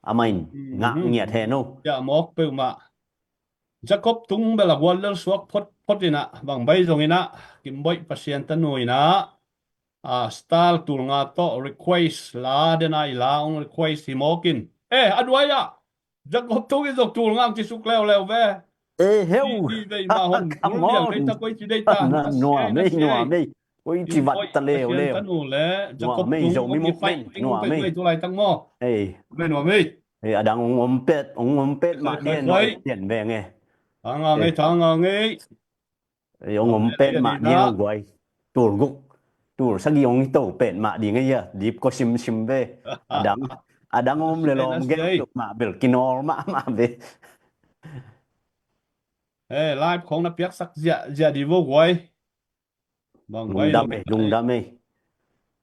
Amah in ngah ngiat he no. Ya mawk peuhmah. Jacob Tung bel a guallel suak photphot in a, bang bai zong in a, Kimboih Pasian tanu in a, a, Star tulnga tawh request la, den a i la hong request hi mawk in. Eh, a duai ah Jacob Tung in zong tulnga hong ci suk leuleu ve. Eh, heu. Ci, ci vei mah hon. Ka mawl. Koi ci dei ta. Nuam ei, nuam ei. Oi, ci vat ta leuleu. Nuam ei, Zomi movement, nuam ei. Ei. Nuam ei. Ei, a dang ong om pet, ong om pet mah ni, nuam ei, pian veng e. Thanga ngei, thanga ngei. Ei, ong om pet mah ni, ong guai. Tul guk, tul sagih ong to pet mah ding ei a, dip ko simsim ve. A dang, a dang om le lom gen mah bel kinawl mahmah ve. Eh, live khong na piaksak ziahziah dih vo guai. Lungdam ei, lungdam ei.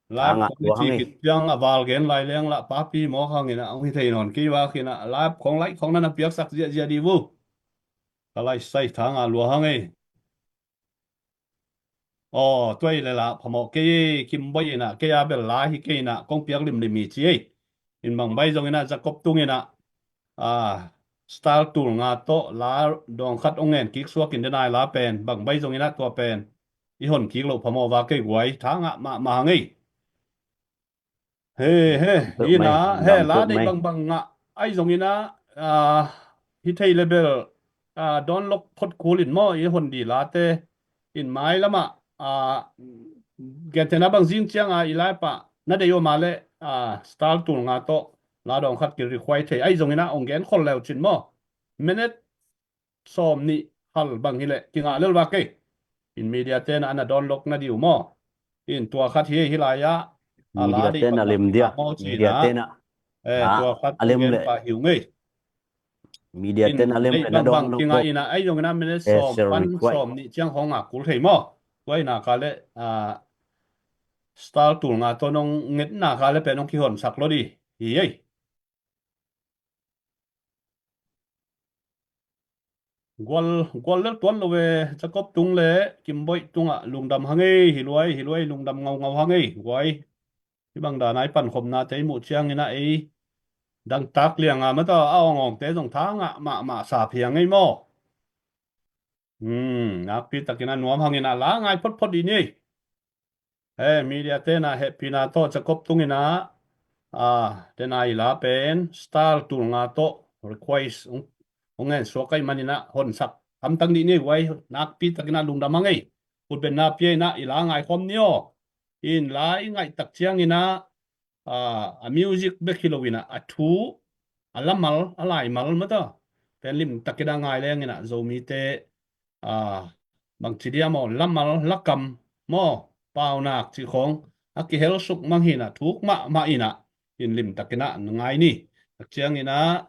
Live khong na ci khit ciang a val gen lai leng lah papi mawk hang in a, hong hi thei nawn kei vak in a, live khong, live khong na na piaksak ziahziah dih vo. Ka lai sai, thanga lua hang ei. Aw, tua i le lah phamawh kei ei, Kimboih in a, kei a bel lai hi kei in a, kong piak limlim hi ci ei. In bang bai zong in a, Jacob Tung in a, a, Star tulnga tawh la dawng khat ong ngen kik suak in, den a i la pen bang bai zong in a tua pen i hon kik loh phamawh vak kei guai, thanga mahmah hang ei. He, he, in a, he, la dei bangbang ngah ai zong in a, a, hi thei le bel, a, dawn lok phot kul in maw, i hon dih late in mailam ah, a, gentehna bang zing ciang a i lai pah na dei om a le, a, Star tulnga tawh la dawng khat ki request thei ai zong in a, ong gen khol leu cin maw. Minute sawm nih hal bang hi leh kingah lel vak kei. In media ten a na dawn lok na dih uh maw. In tua khat hi ei, hi lai ah. A la dei bangbang kingah maw ci in a. Media ten a lem dia. Media ten a lem le. Eh, tua khat a lem le. Media ten a lem le na dawn lok kingah in a, ai zong in a minute sawm pan sawm nih ciang hong ngah kul thei maw. Tua in a ka le, a, Star tulnga tawh nong ngetna ka le pen nong kihonsak lo dih hi ei. Gual, gual lel tuan lo ve, Jacob Tung le Kimboih Tung ah lungdam hang ei, hi luai, hi luai, lungdam ngaungau hang ei, guai. Hi bang dan a i pankhopna te i muh ciang in a ei dangtak liang a mata a awngawngte zong thangah mahmah sa phiang ei maw. Hmm, nakpi takin a nuam hang in a la ngai photphot dih ni ei. He, media ten a hehpihna tawh Jacob Tung in a, a, den a i la pen Star tulnga tawh request ong, ong ngen suak ai man in a honsak hamtang dih ni ei guai, nakpi takin a lungdam hang ei. Khutbetna pia in a i la ngai khawm ni aw. In la i ngaih tak ciang in a, a, a music bek hi lo in a, a thu, a lamal, a laimal mata pen lim takin a ngai leng in a Zomite, a, bang ci dia maw, lamal, lakam maw, paunak cih khong a kihel suk mang hi in a, thuk mahmah in a, in lim takin a na ngai ni. Tak ciang in a,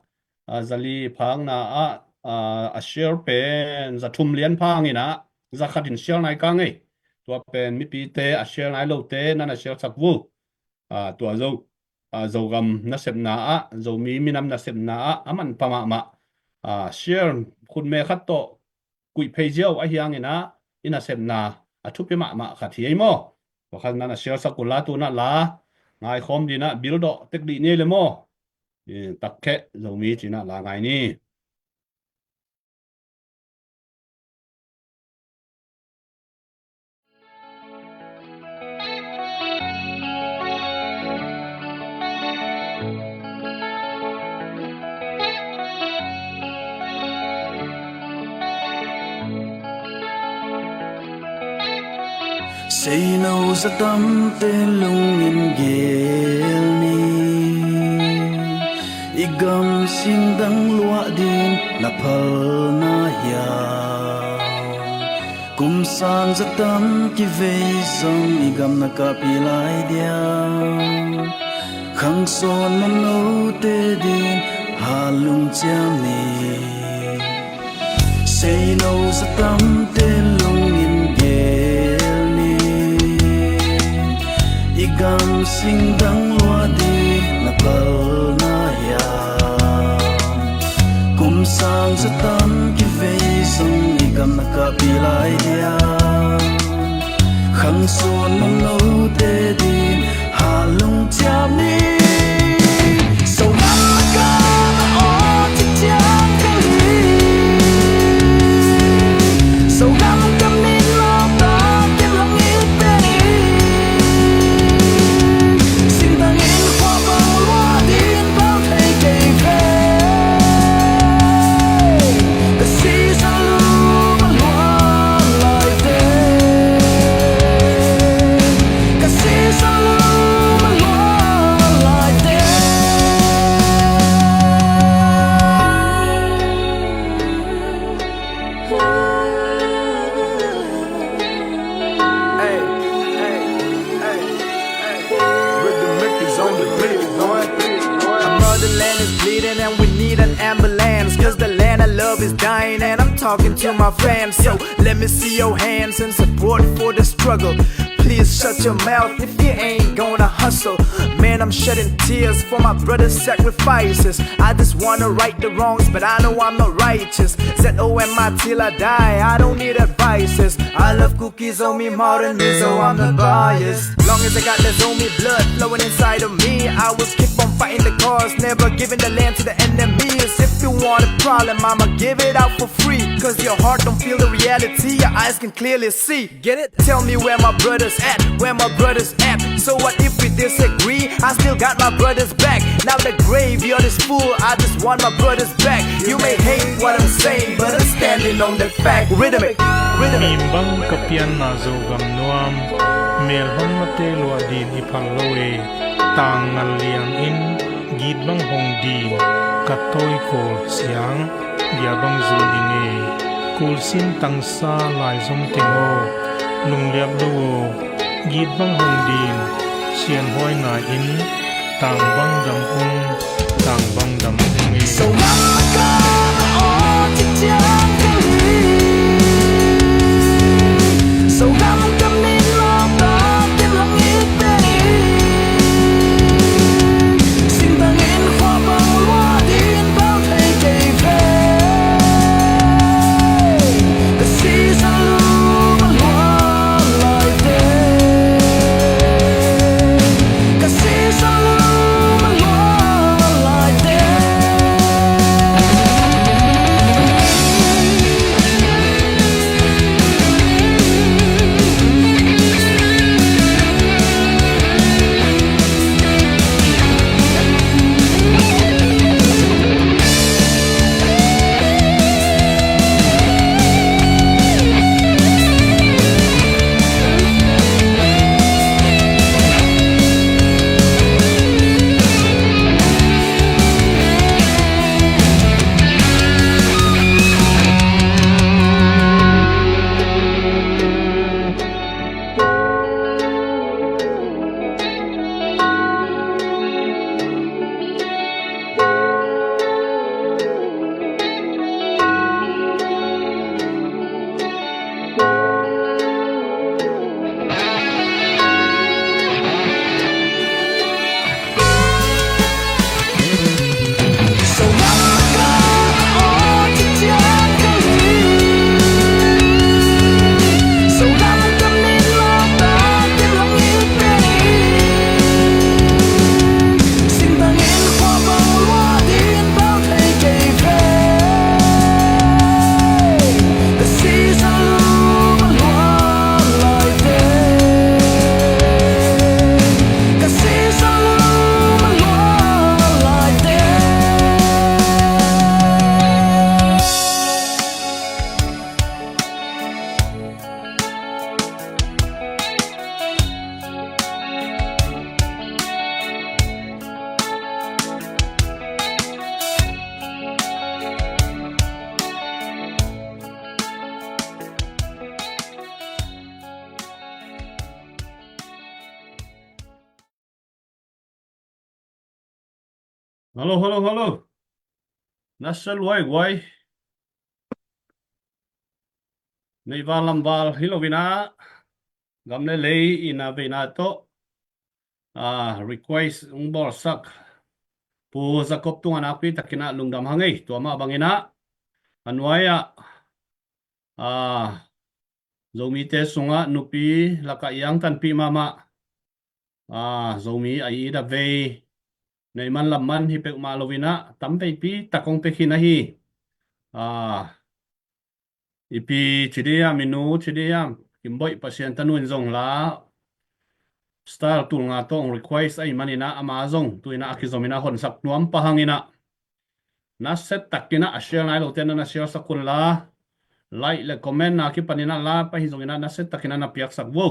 a, zali phangna ah, a, a share pen za thum lian phang in a, za khat in share nai kang ei. Tua pen mipite a share nai lote na na share sak vo. A, tua Zo, a, Zogam nasepna ah, Zomi minam nasepna ah a manpha mahmah, a, share khutme khat tawh kuih phei ziau ahi hang in a, i nasepna a thupi mahmah khat hi ei maw. Tua khat na na share sak uh la, tu in a la ngai khawm dih in a, bil dawh tek dih ni ei le maw. I, tak kheh, Zomi ci in a la ngai ni. Seilo za tamte lungin gel ni. I gam sing dang luah ding na phalna hiam? Kum sang za tam kivei zong i gam na kah pi lai diam? Khang sawn man lote ding halung ciam ni. Sei no za tamte lungin gel ni. I gam sing dang lua ding na palna hiam? Kum sang za tam kivei zong i gam na kah pi lai diam? Khang sawn man lote ding halung ciam ni. So gam na kah na aw ci ciang ka hi. So gam ka min lawp tak ken lang i pe ni. Sintang in khua bang lua ding pau thei kei ve. Ka si sa lu ma lua lai te. Ka si sa lu ma lua lai te. Hey, hey, hey, hey. Rhythm Mickey's on the beat, boy. Our motherland is bleeding and we need an ambulance. 'Cause the land I love is dying and I'm talking to my fans. So let me see your hands in support for the struggle. Please shut your mouth if you ain't gonna hustle. Man, I'm shedding tears for my brother's sacrifices. I just wanna right the wrongs, but I know I'm not righteous. Z O M I till I die, I don't need advices. I love Kuki, Zomi, Hmar and Mizo, I'm not biased. Long as I got the Zomi blood flowing inside of me, I will keep on fighting the cause, never giving the land to the enemies. If you want a problem, I'ma give it out for free. 'Cause your heart don't feel the reality, your eyes can clearly see. Get it? Tell me where my brothers at, where my brothers at. So what if we disagree? I still got my brothers back. Now the graveyard is full, I just want my brothers back. You may hate what I'm saying, but I'm standing on the fact. Rhythmic, rhythmic. Mim bang ka pianna Zogam nuam, mel hong mate luah din i phal lo e. Tang ngal liang in git bang hong din, ka tawi kawl siang. Bia bang zun i ngei, kul sin tangsa lai zong teng aw, lungliap lo aw, git bang hong din, sianhuai nai in, tang bang dam ung, tang bang dam ung e. So gam ka aw ci ciang ka hi. So gam ka min lawp tak ken lang i pe ni. Sintang in khua bang lua din pau thei kei ve. Ka si sa lu ma lua lai te. Ka si sa lu ma lua lai te. Hello, hello, hello. Na sia luai guai. Nei val lam val hi lo ina, gam le lei ina veina tawh, ah, request ung bawlsak Pu Jacob tungah nakpi takin ah lungdam hang ei. Tua mah bangin ah a nuai ah, ah, Zomite sungah nupi lakah iang tanpih mahmah, ah, Zomi a it a vei, nei man lam man hi peuhmah lo ina tam veipi tak hong pia khin ahi. Ah, i pi ci diam, i nu ci diam, Kimboih Pasian tanu in zong la style tul nga tawh hong request ahih manin ah ama zong tu ina a kizom ina honsak nuam pah hang ina, nasia takin ah a share nai lote na na share sak un la, like le comment na kipan ina la pai hi zong ina nasia takin ah na piaksak vo.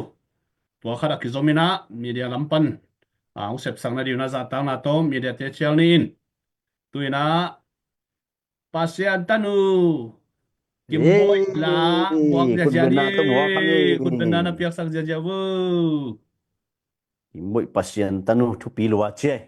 Tua khat a kizom ina media lam pan, ah, hong sepsak na ding ina zahtakna tawh media te cial ni in. Tu ina Pasian tanu Kimboih la, eh, muak ziazia ni. Khutbetna tawh muak hang ei. Khutbetna na piaksak ziazia vo. Kimboih Pasian tanu thupi lua ci ei.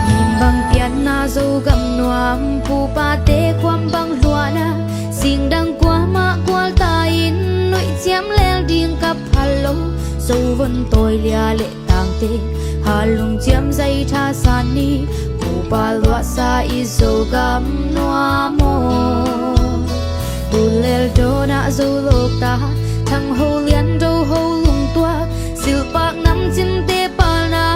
Mim bang pianna Zogam nuam, pupate khuam bang luahna, singdang kuamah gualta in nuih ciam lel ding ka phal lo. Zo von tawi lia le tangte, halung ciam zai tha san ni, pupa luahsa i Zogam nuam aw. Tulel dawnah Zo lawkta, thang ho lian do ho lungtuak, silhpak namcinte palna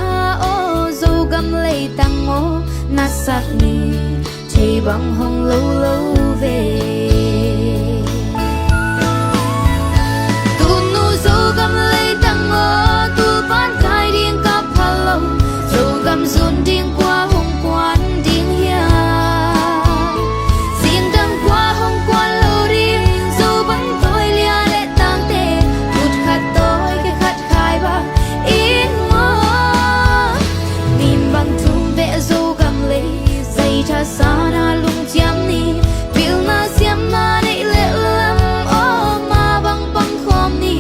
aw, Zogam leitang aw, na sak ni thei bang hong lo lo ve. Tunu Zogam leitang aw, tulpan kai ding ka phal lo, Zogam zun ding kua hong kuan ding hiam? Singdang kua hong kuan lo ding, Zo bang tawi lia le tangte, kut khat tawi khe khat khai bang in maw. Mim bang thum veh Zogam lei, zai tha sana lungciam ni, pilna siamna neih le lam aw, ma bang pang khawm ni,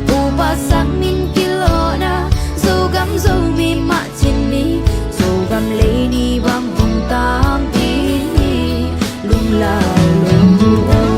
pupa sang min kilawhna, Zogam Zomi mah cin ni, Zogam lei ni bang hong tam ding ni, lunglau lo aw.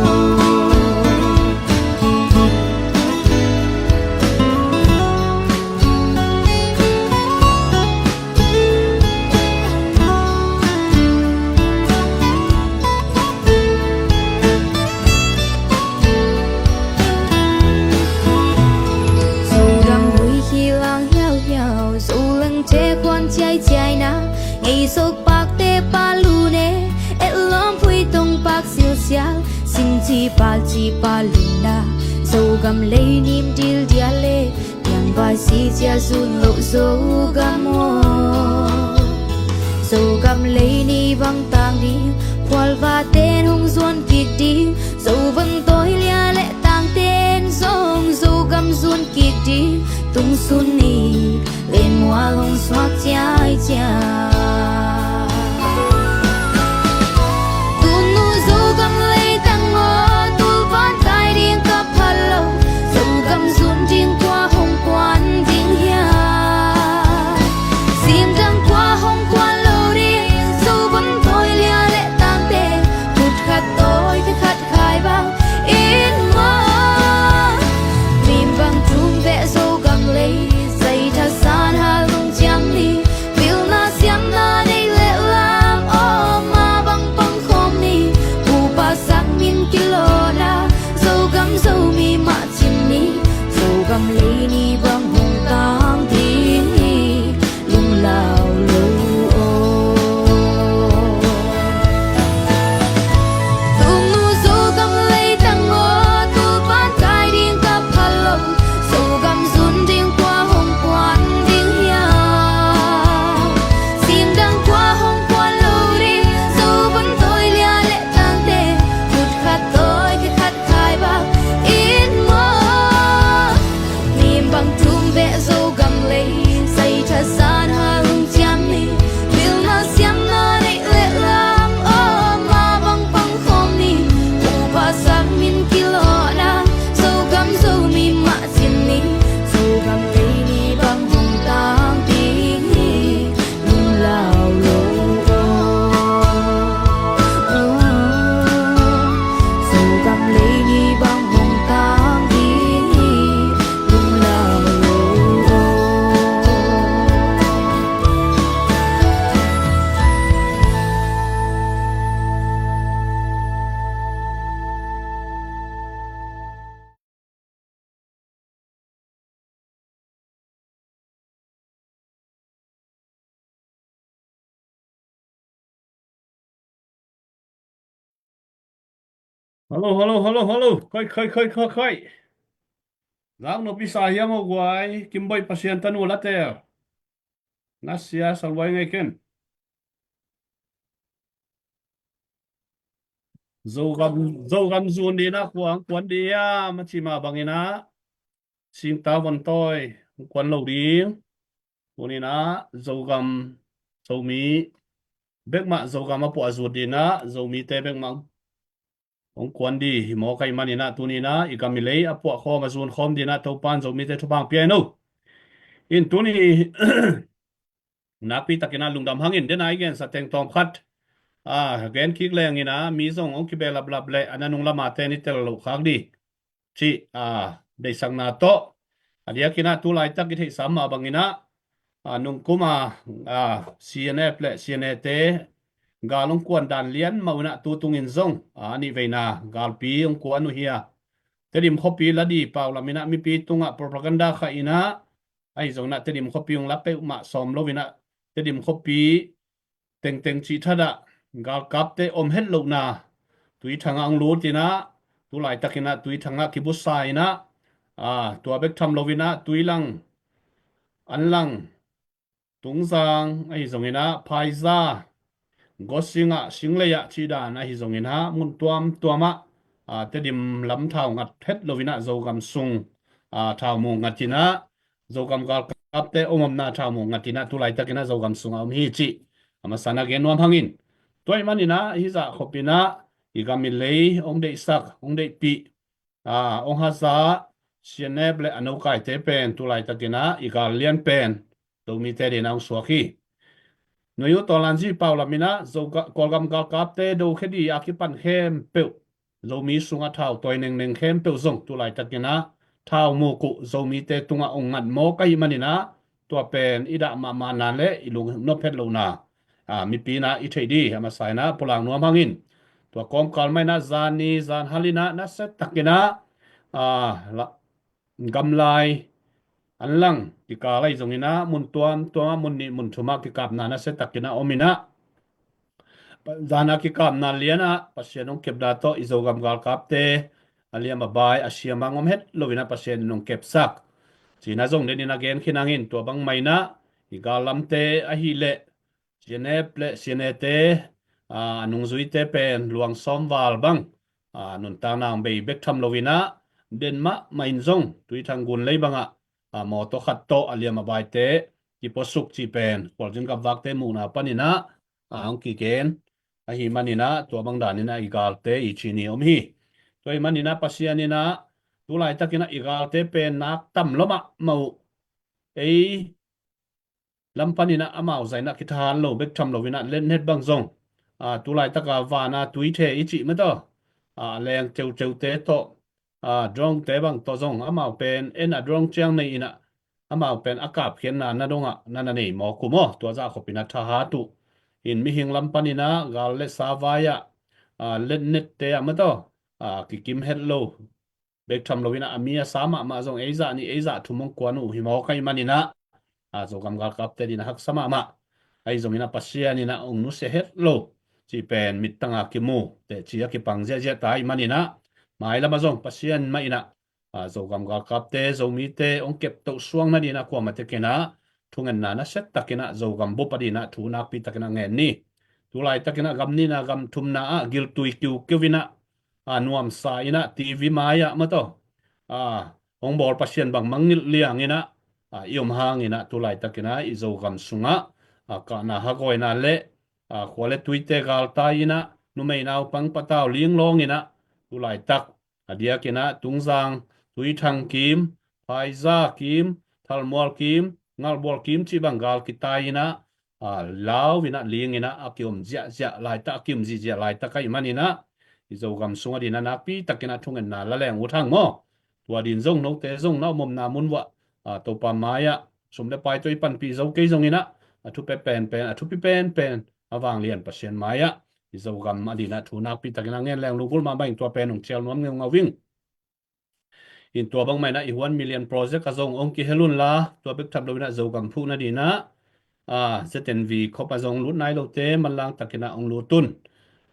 Zogam gui khi lang hiauhiau, Zolangte khuan ciaiciaina, ngei sok pakte pa lune, etlawm phui tong pak silsial, sinci palci pa luna, Zogam lei nim dildial le, piangvai si cia zun loh Zogam aw. Zogam lei ni bang tang ding, khualvaten hong zuan kik ding, Zo bang tawi lia le tangten zong Zogam zun kik ding, tungsun ni len mual hong suak ciaiciai. Tunu Zogam leitang aw, tulpan kai ding ka phal lo, Zogam zun ding kua hong kuan ding hiam? Singdang kua hong kuan lo ding, Zo bang tawi lia le tangte, kut khat tawi khe khat khai bang in maw. Mim bang thum veh Zogam lei, zai tha sana lungciam ni, pilna siamna neih Hallo, hallo, hallo, hallo. Khoi, khoi, khoi, khoi, khoi. Zak nupi sa hiam aw guai, Kimboih Pasian tanu later. Nasia salwai ngei ken. Zogam, Zogam zun dina kuang, kuan dia, machi ma bangina. Singta von toi, kuan lo ding. Tunina, Zogam, Zomi, bekmah Zogam a puah zut dina, Zomite bekmah hong kuan di hi maw ka hih manina, tunina i gam i lei a puah khawm a zun khawm dina Topan Zomite thupha hong pia in uh. In tuni nakpi takina lungdam hangin dena i gensa teng tawm khat a gen kik lengina mi zong hong kibelaplap le a nanung lama ten i tel loh khak di cih a deihsakna tawh a diakina tu laitak i theihsa mah bangina a nungkuma a C N F le C N A te gal hong kuan dan lian mah una tu tungin zong a nih veina galpi hong kuan uh hi a, Tedim khuapi la di pau lamina mipi tungah propaganda kha ina ahi zongina Tedim khuapi hong la peuhmah sawm lo ina Tedim khuapi tengteng cih thatah galkapte om het lohna Tuithangah hong lut ina tu laitakina Tuithangah kibusa ina a tua bek tham lo ina Tuilang, Anlang, Tungzang ahi zongina Phaiza, Gosingah, Singleiah cih dan ahi zongina mun tuamtuamah a Tedim lam thau ngat het lo ina Zogam sung a thau mu ngat ina Zogam galkapte om omna thau mu ngat ina tu laitakina Zogam sungah om hi cih a masana gen nuam hangin tua ih manina hizah khopina i gam i lei hong deihsak hong deihpih a hong haza C N F le a nokaite pen tu laitakina i gal lian pen Zomite dina hong suak hi. Nui uh tawlanzi pau lamina Zoga-, Kawlgam galkapte dokhia di a kipan khempeuh Zomi sungah thau tawi nengneng khempeuh zong tu laitakina thau muk uh Zomite tungah hong ngat maw ka hih manina tua pen i dah mahmahna le i lungnop het lohna a mipina i theih di a masa ina pulak nuam hangin tua kawmkal mah ina zani zan halina nasia takina a la-, gamlai Anlang kikal ahi zongina mun tuamtuamah mun nih mun thumah kikapna nasia takina om ina zana kikapna liana Pasian hong kepna tawh i Zogam galkapte a liam a bai a siamang om het lo ina Pasian in hong kepsak cina zong den ina gen khin hangin tua bang mah ina i gal lamte ahileh C N F le C N A te a nungzuite pen luang sawm val bang a nuntakna hong bei bek tham lo ina den mahmah in zong Tuithang gun lei bangah a mawtaw khat tawh a liam a baite kipuasuk cih pen khualzin gamvakte muhna paninah a hong kigen ahi maninah tua bang daninah i galte i cini om hi. Tua hi maninah Pasian inah tu laitakinah i galte pen nak tam lua mahmah uh. Ei lam paninah amau zainah kithahan lo bek tham loinah letnet bang zong a tu laitaka vana tuithe i cih mataw a leng ceuceute tawh a drone te bang tawh zong amau pen en a drone ciang nei inah amau pen a kapkhiatna na dongah na na nei mawk uh maw? Tua zah khopinah thahat uh in mihing lam paninah gal le sa vai-ah a letnet te ah mataw a kikim het lo bek tham loinah a mi a sa mahmah zong ei zah nih ei zah thum hong kuan uh hi mawk ahi maninah a Zogam galkapte dinah haksa mahmah. Ahi zonginah Pasian inah hong nusia het lo cih pen mittanga kimu tehci a kipang ziahziah ta ahi maninah mailamah zong Pasian mah inah a Zogam galkapte Zomite hong keptoh suang nadinah kuamah tekinah thungetna nasia takinah Zogam bup a dinah thu nakpi takinah ngen ni. Tu laitakinah gam nihna gam thumna ah giltui kiukiu inah a nuamsa inah T V mai-ah mataw a hong bawl Pasian bang mangngilh lianginah a i om hanginah tu laitakinah i Zogam sungah a kahna hagawina le a khua le tuite galtai inah numei naupang patau linglawng inah tu laitak a diakinah Tungzang, Tuithang kim, Phaiza kim, Thalmual kim, Ngalbual kim cih bang gal kitai inah a lau inah ling inah a kiom ziahziah laitak a kiom zihziah laitak ahi maninah i Zogam sung a dinah nakpi takinah thungetna la leng uh thang maw? Tua din zong note zong na om omna mun vuah a Topa mai-ah sum le pai tawh i panpih zo kei zonginah a thupi penpen a thupi penpen a vanglian Pasian mai-ah i Zogam a dinah thu nakpi takinah ngen leng lunggulh mahmah in tua pen hong cial nuam ngeungau ving. In tua bangmah inah i One Million Project a zong hong kihel unla tua bek tham loinah Zogam phuh nadinah a Z N V khop a zong lut nai lote manlang takinah hong lut un.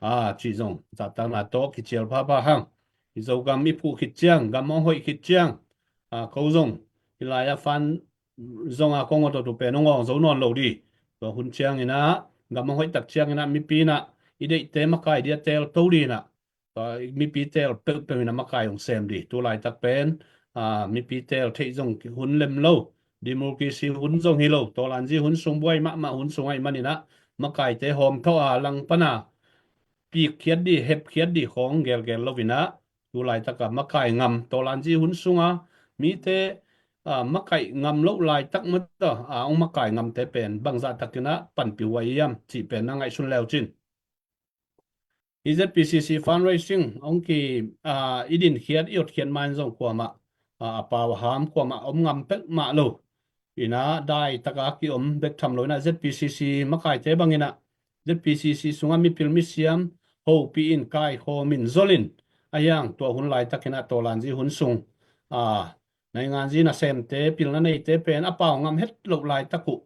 a, cih zong zahtakna tawh kicial phapha hang. I Zogam i phuh khit ciang, gam hong hoih khit ciang, a, ko zong i lai-a fan zong a kong awt awt uh pen hong awng zo nawn lo di. Tua hun cianginah gam hong hoih tak cianginah mipi inah i deihte makai di a teel to dinah, tua mipi teel peuhpeuh inah makai hong sem di. Tu laitak pen, a, mipi teel theih zong hun lem lo, democracy hun zong hi lo, tawlanzi hun sung buai mahmah hun sung ahih maninah makaite hawm thawh a langpana pikkhiat di, hepkhiat di khawng gelgel loinah, tu laitaka makai ngam, tawlanzi hun sunga mite, a, makai ngam loh laitak mata, a, hong makai ngamte pen bangzah takinah panpih huai hiam cih pen na ngaihsun leucin. I Z P C C fundraising hong ki, a, i dinkhiat, i otkhiat main zong kuamah, a, a pau a ham kuamah om ngam pek mah lo. Inah daitaka ki-om bek tham lo inah Z P C C makaite banginah Z P C C sungah mipil misiam hopih in, kaikhawm in, zol in, a hiang tua hun laitakinah tawlanzi hun sung, a, nainganzi nasemte, pilna neite pen a pau ngam het loh laitak uh,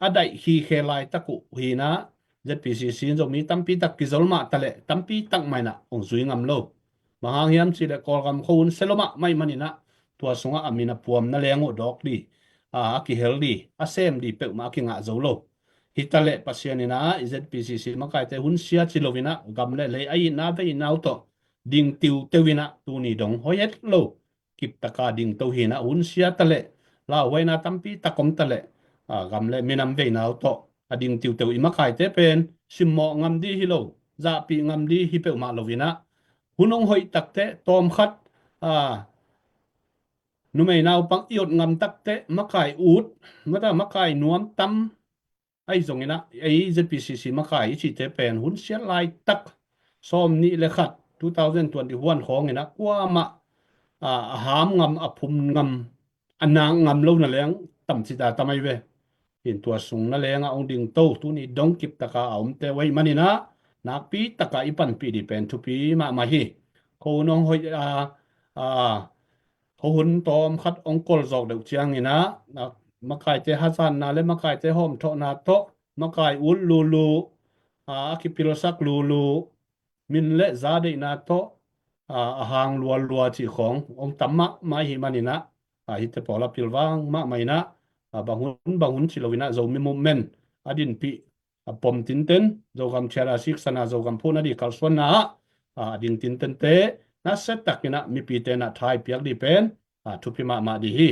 a daih khikhe laitak uh hinah Z P C C in zong mi tampi tak kizol mah taleh tampi tak mainah hong zui ngam lo. Bang hang hiam cihleh Kawlgam khuahun sia lo mahmah ahih maninah tua sungah a min a puamna leng uh dawk di, a, a kihel di, a sem di peuhmah a kingah zo lo. Hitaleh Pasian inah i Z P C C makaite hun sia ci loinah gam le lei a itna vei itna uh tawh ding tiuteu inah tuni dong hoih het lo kiptaka dingto hinah hun sia taleh lauhuaina tampi tak om taleh, a, gam le minam veina uh tawh a ding tiuteu i makaite pen simmawh ngam di hi lo, zahpih ngam di hi peuhmah loinah hun hong hoih takteh tawmkhat, a, numei naupang i ot ngam takteh makai ut, mata makai nuam tam ahi zonginah ei Z P C C makai i cihte pen hun siat laitak sawm nih le khat two thousand twenty-one khawnginah kuamah, a, a ham ngam, a phum ngam, a nak ngam lo na leng tamcita tam ahi ve. Hin tua sung na lengah hong dingto tuni dong kiptaka a omte uh ahih maninah nakpi taka i panpih di pen thupi mahmah hi. Khuahun hong hoih a, a, khuahun tawmkhat hong kol zawk deuh cianginah, a, makaite hazatna le makaite hawmthawhna tawh makai ut lulu, a, a kipilsak lulu, min le za deihna tawh, a, a hang lualua cih khawng hong tam mahmah ahih maninah, a, hite pawl a pilvang mahmah inah, a, bang hun bang hun ci loinah Zomi movement a dinpih, a pom tinten, Zogam thiara siksana, Zogam phuhna di kalsuanna ah, a, a ding tintente nasia takinah mipite nah thai piak di pen, a, thupi mahmah di hi.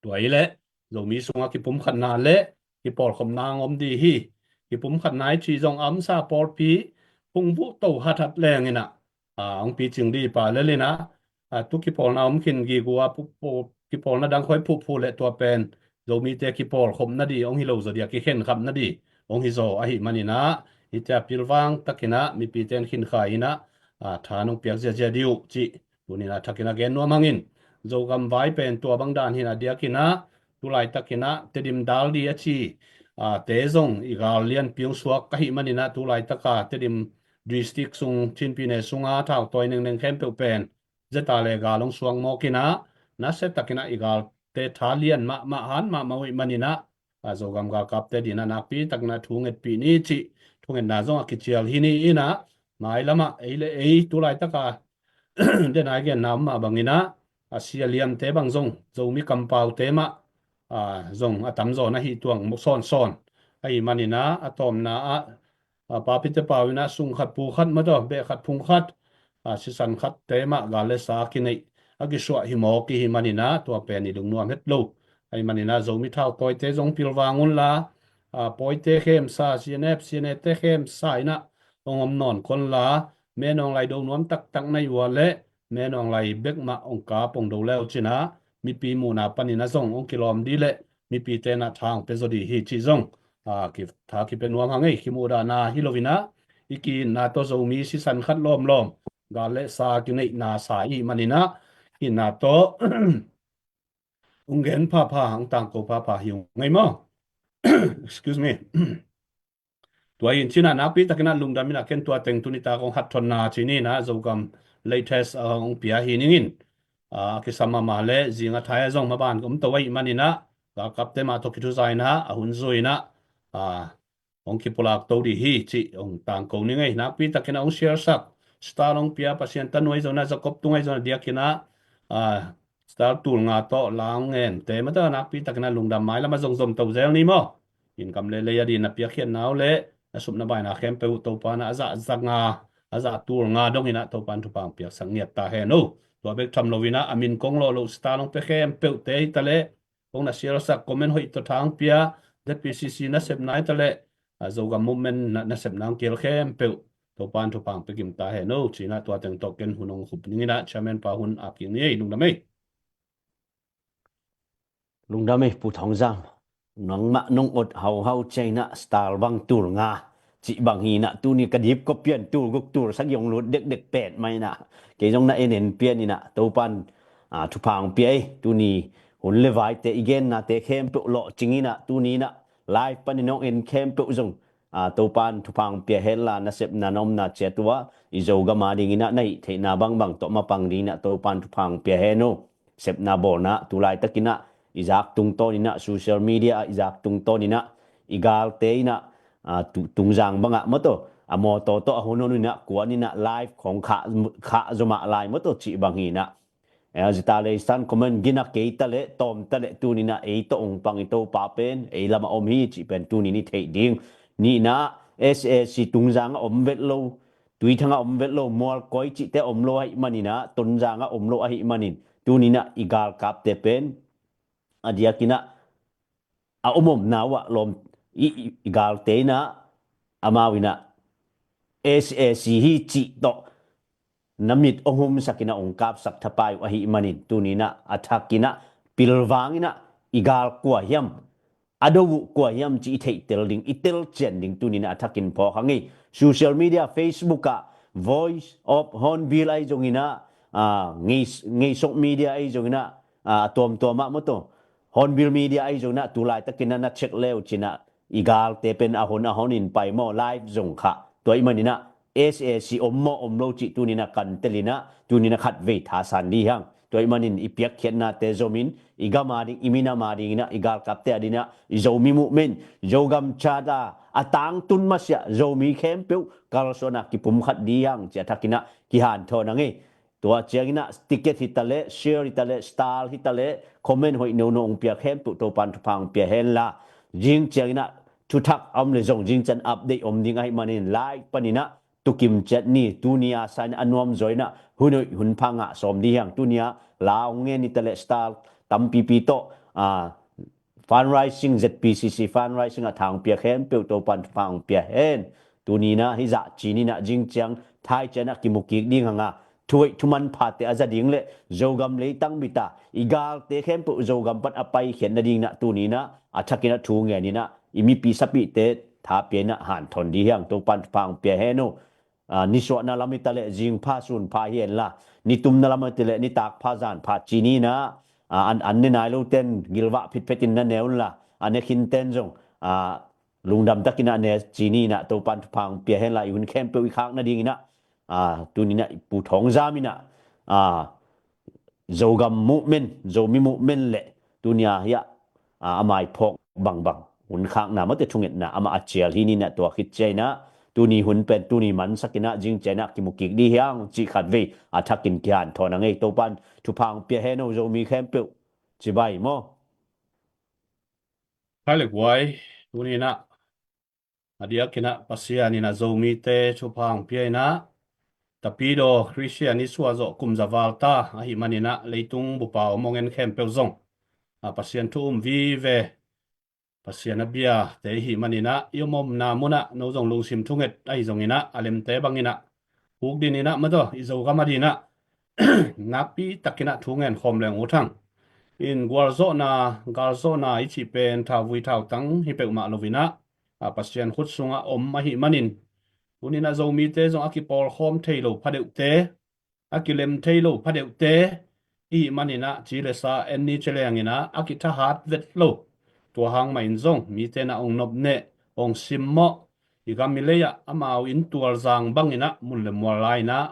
Tua hileh Zomi sungah kipumkhatna le kipawlkhopna hong om di hi. Kipumkhatna i cih zong a omsa pawlpi phungvuh to hathat lenginah, a, hong picing di pa lelinah, a, tu kipawlna om khin gigua pu, pu, kipawlna dang khuai phuhphuh le tua pen Zomite kipawlkhopna di hong hi lo zaw dia kikhenkhapna di hong hi zaw ahih maninah hitia pilvang takinah mipite in khinkhai inah, a, tha nong piak ziazia di uh cih tuninah thakinah gen nuam hangin. Zogam vai pen tua bang dan hinah diakinah tu laitakinah Tedim dal di a ci, a, te zong i gal lianpi hong suak ahih maninah tu laitaka Tedim district sung Chinpi ne sunga thautawi nengneng khempeuh pen zeta le gal hong suak mawkinah nasia takinah i galte tha lian mahmah han mahmah uh ahih maninah, a, Zogam galkapte dinah nakpi takinah thungetpih ni cih thungetna zong a kicial hi ni inah mailamah ei le ei tu laitaka denai genna om mah banginah, a, sia liamte bang zong Zomi kampaute mah, a, zong a tamzaw na hih tuang sawnsawn ahih maninah a tawmna ah, a, papite pau inah sung khat pu khat mataw beh khat phung khat, a, sisan khatte mah gal le sa kineih a kisuah hi mawk i hih maninah tua pen i lungnuam het lo. Ahih maninah Zomi thautawite zong pilvang unla, a, pawite khemsa, C N F, C N A te khemsa inah hong om nawn konla, menawng lai do nuam taktak na hih uh a leh menawng lai bek mah hong kap hong do leucinah mipi muhna paninah zong hong kilawm di le mipite nah tha hong pia zaw di hi cih zong, a, ki, tha kipia nuam hang ei. Kimuhdahna hi loinah i ki-itna tawh Zomi sisan khat lawmlawm gal le sa kineihna sa i hih maninah itna tawh hong gen phapha, hong tangko phapha hi ung ei maw? Excuse me. Tua hi in cinah nakpi takinah lungdam inah ken tua teng tuni tak hong hathonna ci ninah Zogam latest, a, hong pia hi ningin, a, a kisam mahmah le zing a thai a zong maban om to ahih maninah galkapte mah tawh kithuzaina a hun zuinah, a, hong kipulak to dih hi cih hong tangko ning ei. Nakpi takin ah hong share sak, star hong pia, Pasian tanu ahi zongin ah, Jacob tung ahi zongin ah, diakin ah, ah, star tul nga tawh la hong ngen te mah ta, nakpi takin ah lungdam, mailam ah zong zom to zel ni maw. Inn gam le lei adingin na piakkhiatna uh le na supna baina khempeuh Topa in ah a zah za nga, a zah tul nga dongin ah Topa in thupha hong piaksak ngiat ta hen uh. Tua bek tham loin ah a min kong lawh loh star hong pia khempeuhte hi ta leh, kong na share sak, comment hoih tawh tha hong pia, Z P C C nasepna hi ta leh, ah, Zogam movement na, nasepna hong kihel khempeuh Topa in thupha hong pia kim ta hen uh. Ci-in ah tua teng tawh ken hun hong khup ning in ah, chairman pa hun ap kik ni ei, lungdam ei. Lungdam ei Pu Thawng Zam. Nangmah nong ot hauhau ciangin ah star bang tul nga cih bang hi in ah, tuni ka dip kua pian tul guk tul sagih hong lut dekdek pet mah in ah, kei zong na en en pian in ah, Topa in, ah, thupha hong pia ei. Tuni hun le vaite i gennate khempeuh lawhcing in ah, tuni in ah live panin hong en khempeuh zong, ah, Topa in thupha hong pia hen la, nasepna na omna ciat uh ah i Zogam adingin ah na hih theihna bangbang tawh mapang dingin ah Topa in thupha hong pia hen uh. Sepna bawlna, tu laitakin ah i zak tungtawnin ah, social media ah i zak tungtawnin ah, i galte in ah, ah, tu-, Tungzang bangah maw taw, a mawtaw tawh a honhon in ah, kuan in ah, live khawng khah, khah zomah lai maw taw cih bang hi in ah. Eh, zita lei san comment gina kei ta leh, tawm ta leh, tuni in ah ei tawh hong pang i Topa pen ei lamah om hi cih pen tuni in i theih ding. Nihna, S A C Tungzang ah om vet lo, Tuithang ah om vet lo, Mualkoi cihte om lo ahih manin ah, Tonzang ah om lo ahih manin, tuni in ah i galkapte pen a diakin ah a om omna uh ah lawm, i, i, i galte in ah, amau in ah S A C hi cih tawh na mit hong humsak in ah hong kapsak thapai uh ahih manin, tuni in ah a thakin ah pilvang in ah i gal kua hiam, a do uh kua hiam cih i theihtel ding, i telcian ding tuni in ah a thakin phawk hang ei. Social media, Facebook ah, Voice of Hornbill ahi zongin ah, ah, Ngei, Ngeisok Media ahi zongin ah, ah, a tuamtuam ah maw taw, Hornbill Media ahi zongin ah, tu laitakin ah na check le uh cin ah, i galte pen a hon a honin pai maw, live zong khah. Tua ahih manin ah S A C om maw om lo cih tuni in ah kan tel in ah, tuni in ah khatvei thasan dih hang. Tua ahih manin i piakkhiatnate zomin, i gam ading, i minam adingin ah, i galkapte adingin ah, i Zomi movement, Zogam Charter a tangtun masiah Zomi khempeuh kalsuan ah kipumkhat dih hang cih a thakin ah kihanthawn hang ei. Tua ciangin ah ticket hi ta leh, share hi ta leh, star hi ta leh, comment hoih nono hong pia khempeuh Topa in thupha hong pia hen la. Zing ciangin ah thuthak a om leh zong zing ciang update om ding ahih manin, live panin ah tukim ciat ni, tuni a sa in a nuam zaw in ah hun hoih hun pha ngah sawm dih hang. Tuni a la hong ngen hi ta leh, star tampipi tawh, ah, fundraising, Z P C C fundraising ah tha hong pia khempeuh Topa in thupha hong pia hen. Tuni in ah hih zah ci ni in ah, zing ciang thai ciang ah kimu kik ding hang a, thu hoih thu manphate a za ding leh Zogam leitang bit a i galte khempeuh Zogam pan a paikhiat nading in ah, tuni in ah a thakin ah thu ngen in ah, i mipi sapihte tha pia in ah hanthawn dih hang. Topa in thupha hong pia hen uh. Ah, nisuahna lam hi ta leh, zingpha sunpha hi hen la, nitumna lam hi ta leh, nitakpha zanpha ci ni in ah, ah, an, an ne nai loten gilvah phitphet in na ne un la, a ne khinten zong, ah, lungdam takin ah ne ci ni in ah, Topa in thupha hong pia hen la, i hun khempeuh i khak nadingin ah, ah, tuni in ah Pu Thawng Zam in ah, ah, Zogam movement, Zomi movement leh tuni a hiah, ah, a maiphawk bangbang, hun khakna, mate thungetna amah a cial hi ni in ah, tua khit ciang in ah tuni hun pen tuni mansak in ah, zing ciang in ah kimu kik dih hang cih khatvei a thakin kihanthawn hang ei. Topa in thupha hong pia hen uh Zomi khempeuh. Cibai maw. Khai le guai, tuni in ah a diakin ah Pasian in ah Zomite thupha hong pia in ah, Tapidaw Christian i suah zawh kum za val ta ahih manin ah, leitung bup a om hong en khempeuh zong, ah, Pasian thu um vive, Pasian a biate i hih manin ah, i om omna mun ah no zong lungsim thunget ahi zongin ah, a lemte bangin ah hukdin in ah, mate, i Zogam adingin ah nakpi takin ah thu ngen khawm leng ut hang. In gualzawhna, galzawhna i cih pen thauvui thautang hi peuhmah lo in ah, ah, Pasian khut sungah om ahih manin, tuni in ah Zomite zong a kipawlkhawm thei lo phadeuhte, a kilem thei lo phadeuhte i hih manin ah, ci le sa en ni ci leng in ah a kithahat vet lo. Tua hang mah in zong mite in ah hong nopneh, hong simmawh, i gam i lei ah amau inntual zang bangin ah, mun le mual lai in ah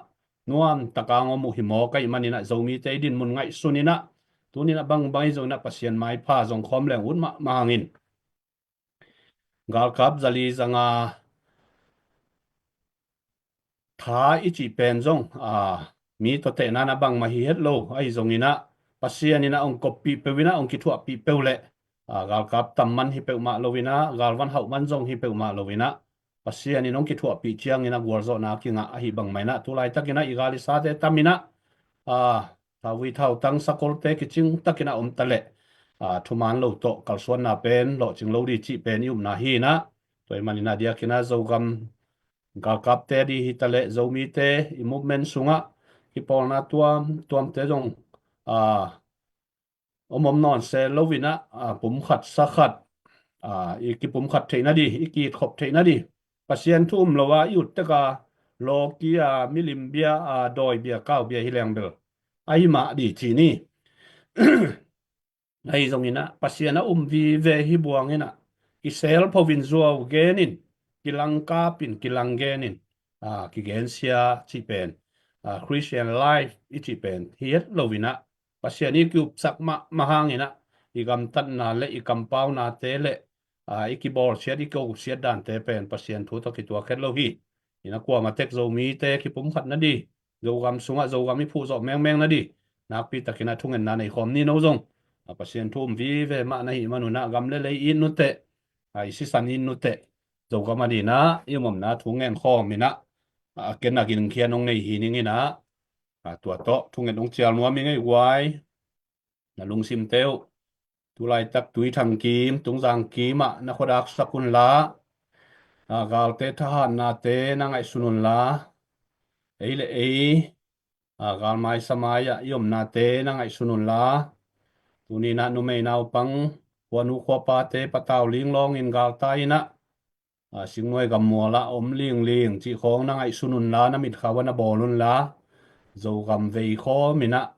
nuam takin hong om uh hi mawk ahih manin ah, Zomite i dinmun ngaihsun in ah, tuni in ah bangbang hi zongin ah Pasian maipha zong khawm leng ut mahmah hang in. galkap zali zanga tha i cih pen zong, a, mi tawh tehna na bangmah hi het lo. Ahi zongin ah Pasian in ah hong koppih peuh in ah hong kithuahpih peuh leh, a, galkap tam man hi peuhmah lo in ah galvan hauh man zong hi peuhmah lo in ah Pasian in hong kithuahpih ciangin ah gualzawhna kingah ahi bangmah in ah tu laitakin ah i gal i sate tam in ah, a, thauvui thautang sakolte kicing takin ah om ta leh, a, thuman lo tawh kalsuanna pen lawhcing lo ding cih pen i upna hi in ah, tua ahih manin ah diakin ah Zogam galkapte ding hi ta leh Zomite i movement sungah kipawlna tuamtuamte zong, a, om om nawn se lo in ah, a, pumkhat sakhat, a, i kipumkhat theihna ding, i kiitkhop theihna ding, Pasian thu um lo a i ut tek a lawki a, milim bia a, dawi bia, kau bia hi leng bel ahi mah ding ci ni. Ahi zongin ah Pasian a um vive hi buang in ah kiselpho in, zuau gen in, kilangkap in, kilang gen in, a, kigensia cih pen, a, Christian life i cih pen hi het lo in ah Pasian i kiupsak mahmah hangin ah i gamtatna leh i kampaunate leh, a, i kibawlsiat, i kihosiat dante pen Pasian thu tawh kituak het lo hi. In ah kuamah tek Zomite kipumkhat nading, Zogam sungah Zogam i phuh zawh mengmeng nading nakpi takin ah thungetna nei khawm ni. No zong, a, Pasian thu um vive mah na hih manun ah gam leh lei it nuteh, a, i sisan it nuteh, Zogam adingin ah i om omna thu ngen khawm in ah, a, ken a gingkhian hong nei hi ning in ah, a, tua tawh thunget hong cial nuam ing ei guai. Na lungsimte uh tu laitak Tuithang kim, Tungzang kim ah na khuadaksak unla, a, galte thahatnate na ngaihsun unla, ei le ei, a, galmai samai ah i omnate na ngaihsun unla, tuni in ah numei naupang, khuanu khuapate patau linglawng in galtai in ah, a, Singnuai gammual ah om lingling cih khawng na ngaihsun unla, na mitkha uah na bawl unla, Zogam vei khawm in ah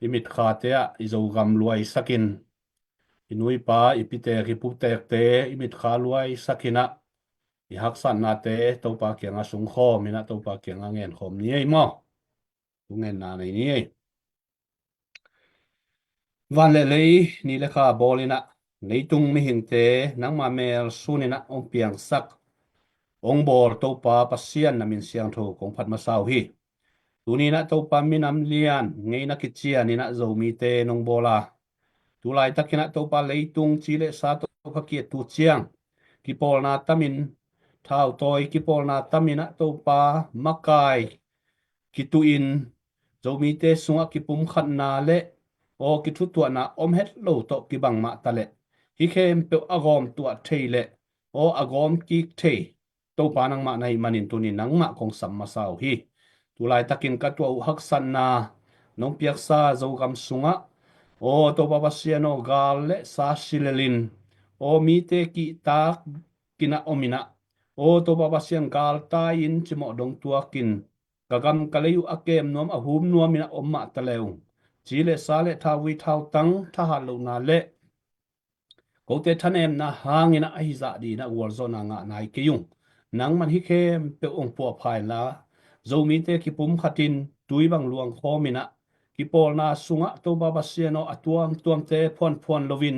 i mitkhate ah i Zogam luaisak in, i nu i pa, i pitek i putekte i mitkha luaisak in ah i haksatnate Topa kiangah sungkhawm in ah Topa kiangah ngen khawm ni ei maw. Thungetna nei ni ei. Van le lei, ni le kha bawl in ah leitung mihingte nangma mel sun in ah hong piangsak, hong bawl Topa Pasian na min siangtho kong phat masa uh hi. Tuni in ah Topa minam lian ngeina kician in ah Zomite nong bawl a, tu laitakin ah Topa leitung ci le sa tawh ka kiat tu ciang kipawlna tam in, thautawi kipawlna tam in ah Topa makai kituh in, Zomite sungah kipumkhatna leh aw kithutuahna om het lo tawh kibang mah ta leh, hih khempeuh a gawmtuah thei leh aw a gawm kik thei Topa nangmah na hih manin tuni nangmah kong sam masa uh hi. Tu laitakin ka tuah uh haksatna nong piaksa Zogam sungah aw Topa Pasian aw, gal le sa silel in aw mite kihtak in ah om in ah, aw Topa Pasian, galtai in cimawh dong tuak in ka gam ka lei uh a kem nuam, a hum nuam in ah om mah ta le ung, ci le sa le thauvui thautang thahat lohna leh kote thanemna hangin ah ahi zah dingin ah gualzawhna ngah nai kei ung. Nangman hih khempeuh hong puahpha inla, Zomite kipumkhat in tui bang luang khawm in ah kipawlna sungah Topa Pasian aw, a tuamtuamte phuanphuan lo in,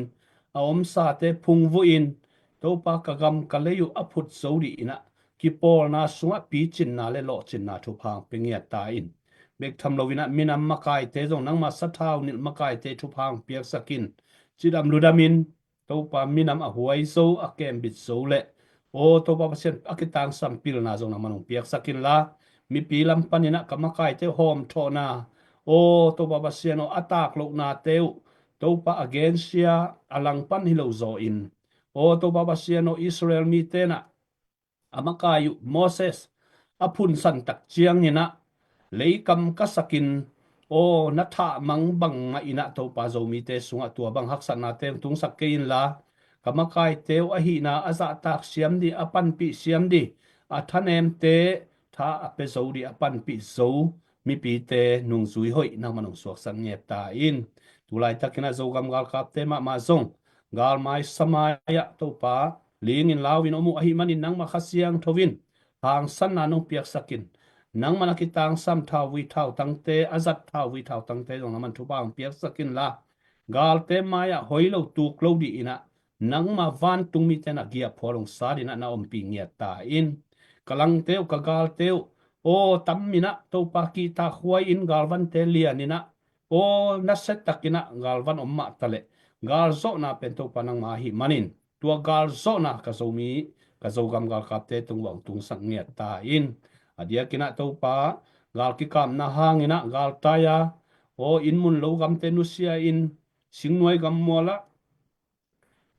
a omsate phungvuh in, Topa ka gam ka lei uh a phut zo dingin ah kipawlna sungah picinna le lawhcinna thupha hong pia ngiat ta in. Bek tham lo in ah minam makaite zong nangma sathau nilh makaite thupha hong piaksak in, cidam ludam in, Topa minam a huai zo, a kembit zo leh aw Topa Pasian, a kitangsam pilna zong nangman hong piaksak inla, mipi lam panin ah ka makaite hawmthawhna aw Topa Pasian aw, a tak lohnate uh Topa a gensia a langpan hi lo zaw in, aw Topa Pasian aw, Israel mite in ah a makai uh Moses a phunsan tak ciangin ah leikam ka sak in aw na thahmang bang mah in ah Topa Zomite sungah tua bang haksatnate hong tungsak kei inla, ka makaite uh a hihna a zahtak siam ding, a panpih siam ding, a thanemte tha a pia zo ding, a panpih zo mipite nungzui hoih nangman hong suaksak ngep ta in. Tu laitakin ah Zogam galkapte mahmah zong galmai samai ah Topa ling in lau in om uh ahih manin nangmah Kha Siangtho in hangsanna nong piaksak in, nangman a kitangsam thauvui thautangte, a zat thauvui thautangte zong nangman thupha hong piaksak inla, galte mai-ah hoi lo tuk lo dingin ah nangma vantung mite in ah giahphual hong sat in ah na ompih ngiat ta in. Ka langte uh, ka galte uh, aw tam in ah Topa kihtakhuai in galvante lian in ah, aw nasia tak in ah galvan om mah ta leh, galzawhna pen Topa nangma ahih manin tua galzawhna ka Zomi, ka Zogam galkapte tung uah hong tungsak ngiat ta in. A diak in ah Topa, gal kikapna hang in ah galtai a, aw inn mun lo gamte nusia in, singnuai gammual ah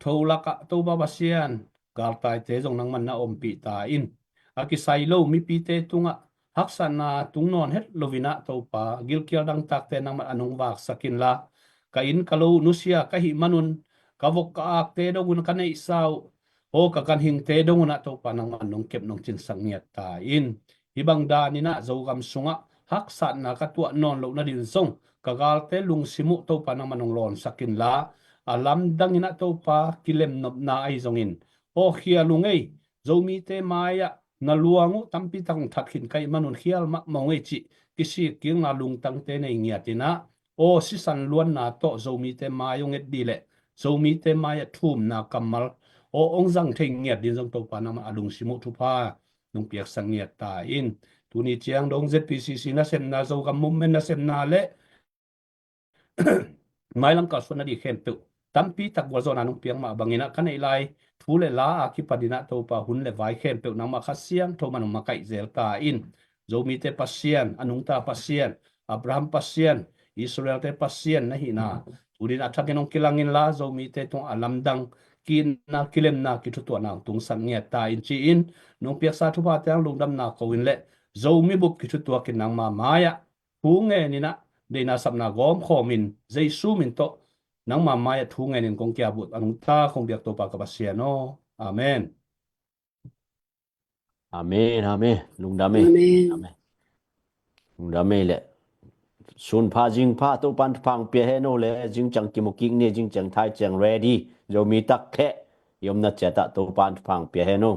tho lak ah Topa Pasian, galtaite zong nangman na ompih ta in. A kisai lo mipite tungah haksatna tung nawn het lo in ah Topa, gilkial dangtakte nangman an hong vaksak inla, ka inn ka lo nusia ka hih manun, ka vok ka akte dong un, ka neihsa uh, aw ka ganhingte dong un ah Topa nangman nong kep nong cinsak ngiat ta in. Hih bang dan in ah Zogam sungah haksatna ka tuah nawn loh nading zong ka galte lungsim uh Topa nangman hong lawnsak inla, a lamdang in ah Topa kilemnopna ahi zongin, aw khial ung ei, Zomite mai-ah na luang uh tampi tak hong that khin ka hih manun khial mahmah ung ei cih kisik kikna lungtangte nei ngiat in ah, aw sisan luanna tawh Zomite mai hong et ding leh Zomite mai-ah thumna kammal, aw hong zang thei ngiat ding zong Topa nangman a lungsim uh thupha nong piaksak ngiat ta in. Tuni ciang dong Z P C C nasepna, Zogam movement nasepna leh mailam kalsuan nading khempeuh tampi tak gualzawhna nong piak mah bangin ah ka neih lai thu le la a kipan in ah Topa hun le vai khempeuh nangmah Kha Siangtho man hong makaih zel ta in. Zomite Pasian, a nungta Pasian, Abraham Pasian, Israelte Pasian na hihna tuni in a thakin hong kilang inla, Zomite tungah a lamdang, ki-itna, kilemna, kithutuahna hong tungsak ngiat ta in ci-in, nong piaksa thuphate hang lungdamna ko in leh Zomi bup kithutuak in nangma mai-ah thu ngen in ah, deihna sapna gawm khawm in, Jesu min tawh nangma mai-ah thu ngen in kong kiap uh a nungta kong biak Topa ka Pasian aw. Amen. Amen, amen. Lungdam ei. Amen. Amen. Lungdam ei leh. Sun pha, zing pha, Topa'n thupha hong pia hen aw leh, zing ciang kimu kik ni, zing ciang thai ciang ready. Zomi tak kheh i omna ciat ah Topa'n thupha hong pia hen aw.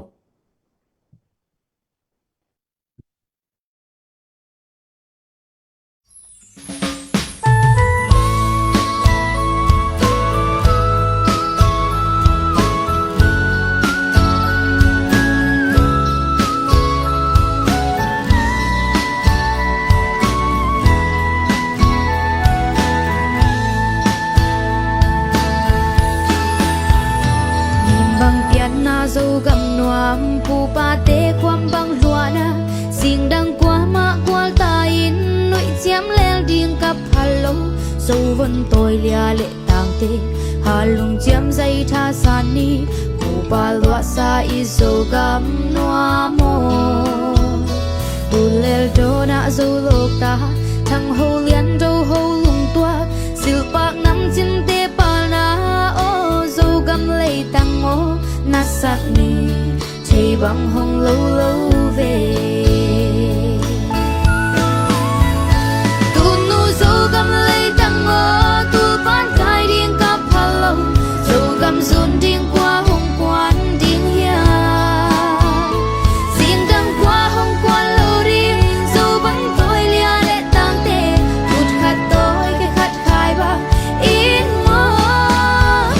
Bang pianna Zogam nuam, pupate khuam bang luahna, singdang kuamah kual ta in, nuih ciam lel ding ka phal lo, Zo von tawi lia leh tangte, halung ciam zai tha san ni, kupa luahsa i Zogam nuam aw. Tulel dawnah Zo lawkta, thang ho lian do ho lungtuak, silpak namcinte palna aw, Zogam leitang aw, na sak ni. Thei bang hong lo lo ve. Tunu Zogam leitang aw, tulpan kai ding ka phal lo, Zogam zun ding kua hong kuan ding hiam? Singdang kua hong kuan lo ding, Zo bang tawi lia leh tangte, khut khat tawi khe khat khai bang in maw?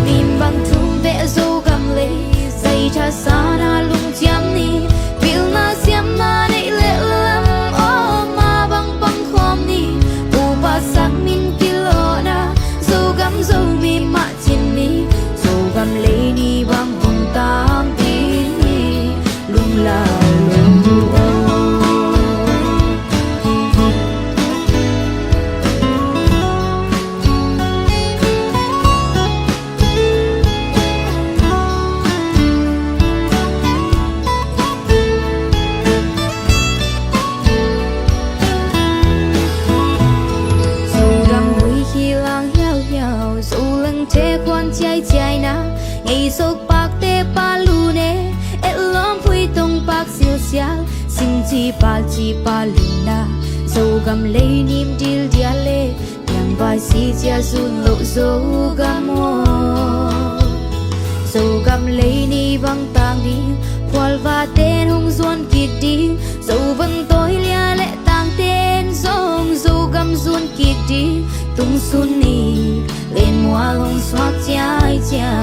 Nim bang thum beh Zogam lei, zai tha sana lungciam ni, pilna siamna neih leh lam aw, ma bang pang khawm ni, pupa sang min kilawhna, Zogam Zomi mah cin ni, Zogam lei ni bang hong tam ding ni, lunglau lo aw. Zodam gui khi lang hiauhiau, Zolangte khuan ciaiciaina, ngei sokpakte pa lune, etlawm phuitong pak silsial, singci palci pa luna, Zogam lei nim dildial le, niangvai si cia zun loh Zogam aw. Zogam lei ni bang tang ding, phualva ten hong zuan kik ding, Zo bang tawi lia leh tang ten zong Zogam zuan kik ding, tungsun ni lenmual hong suak ciaiciai.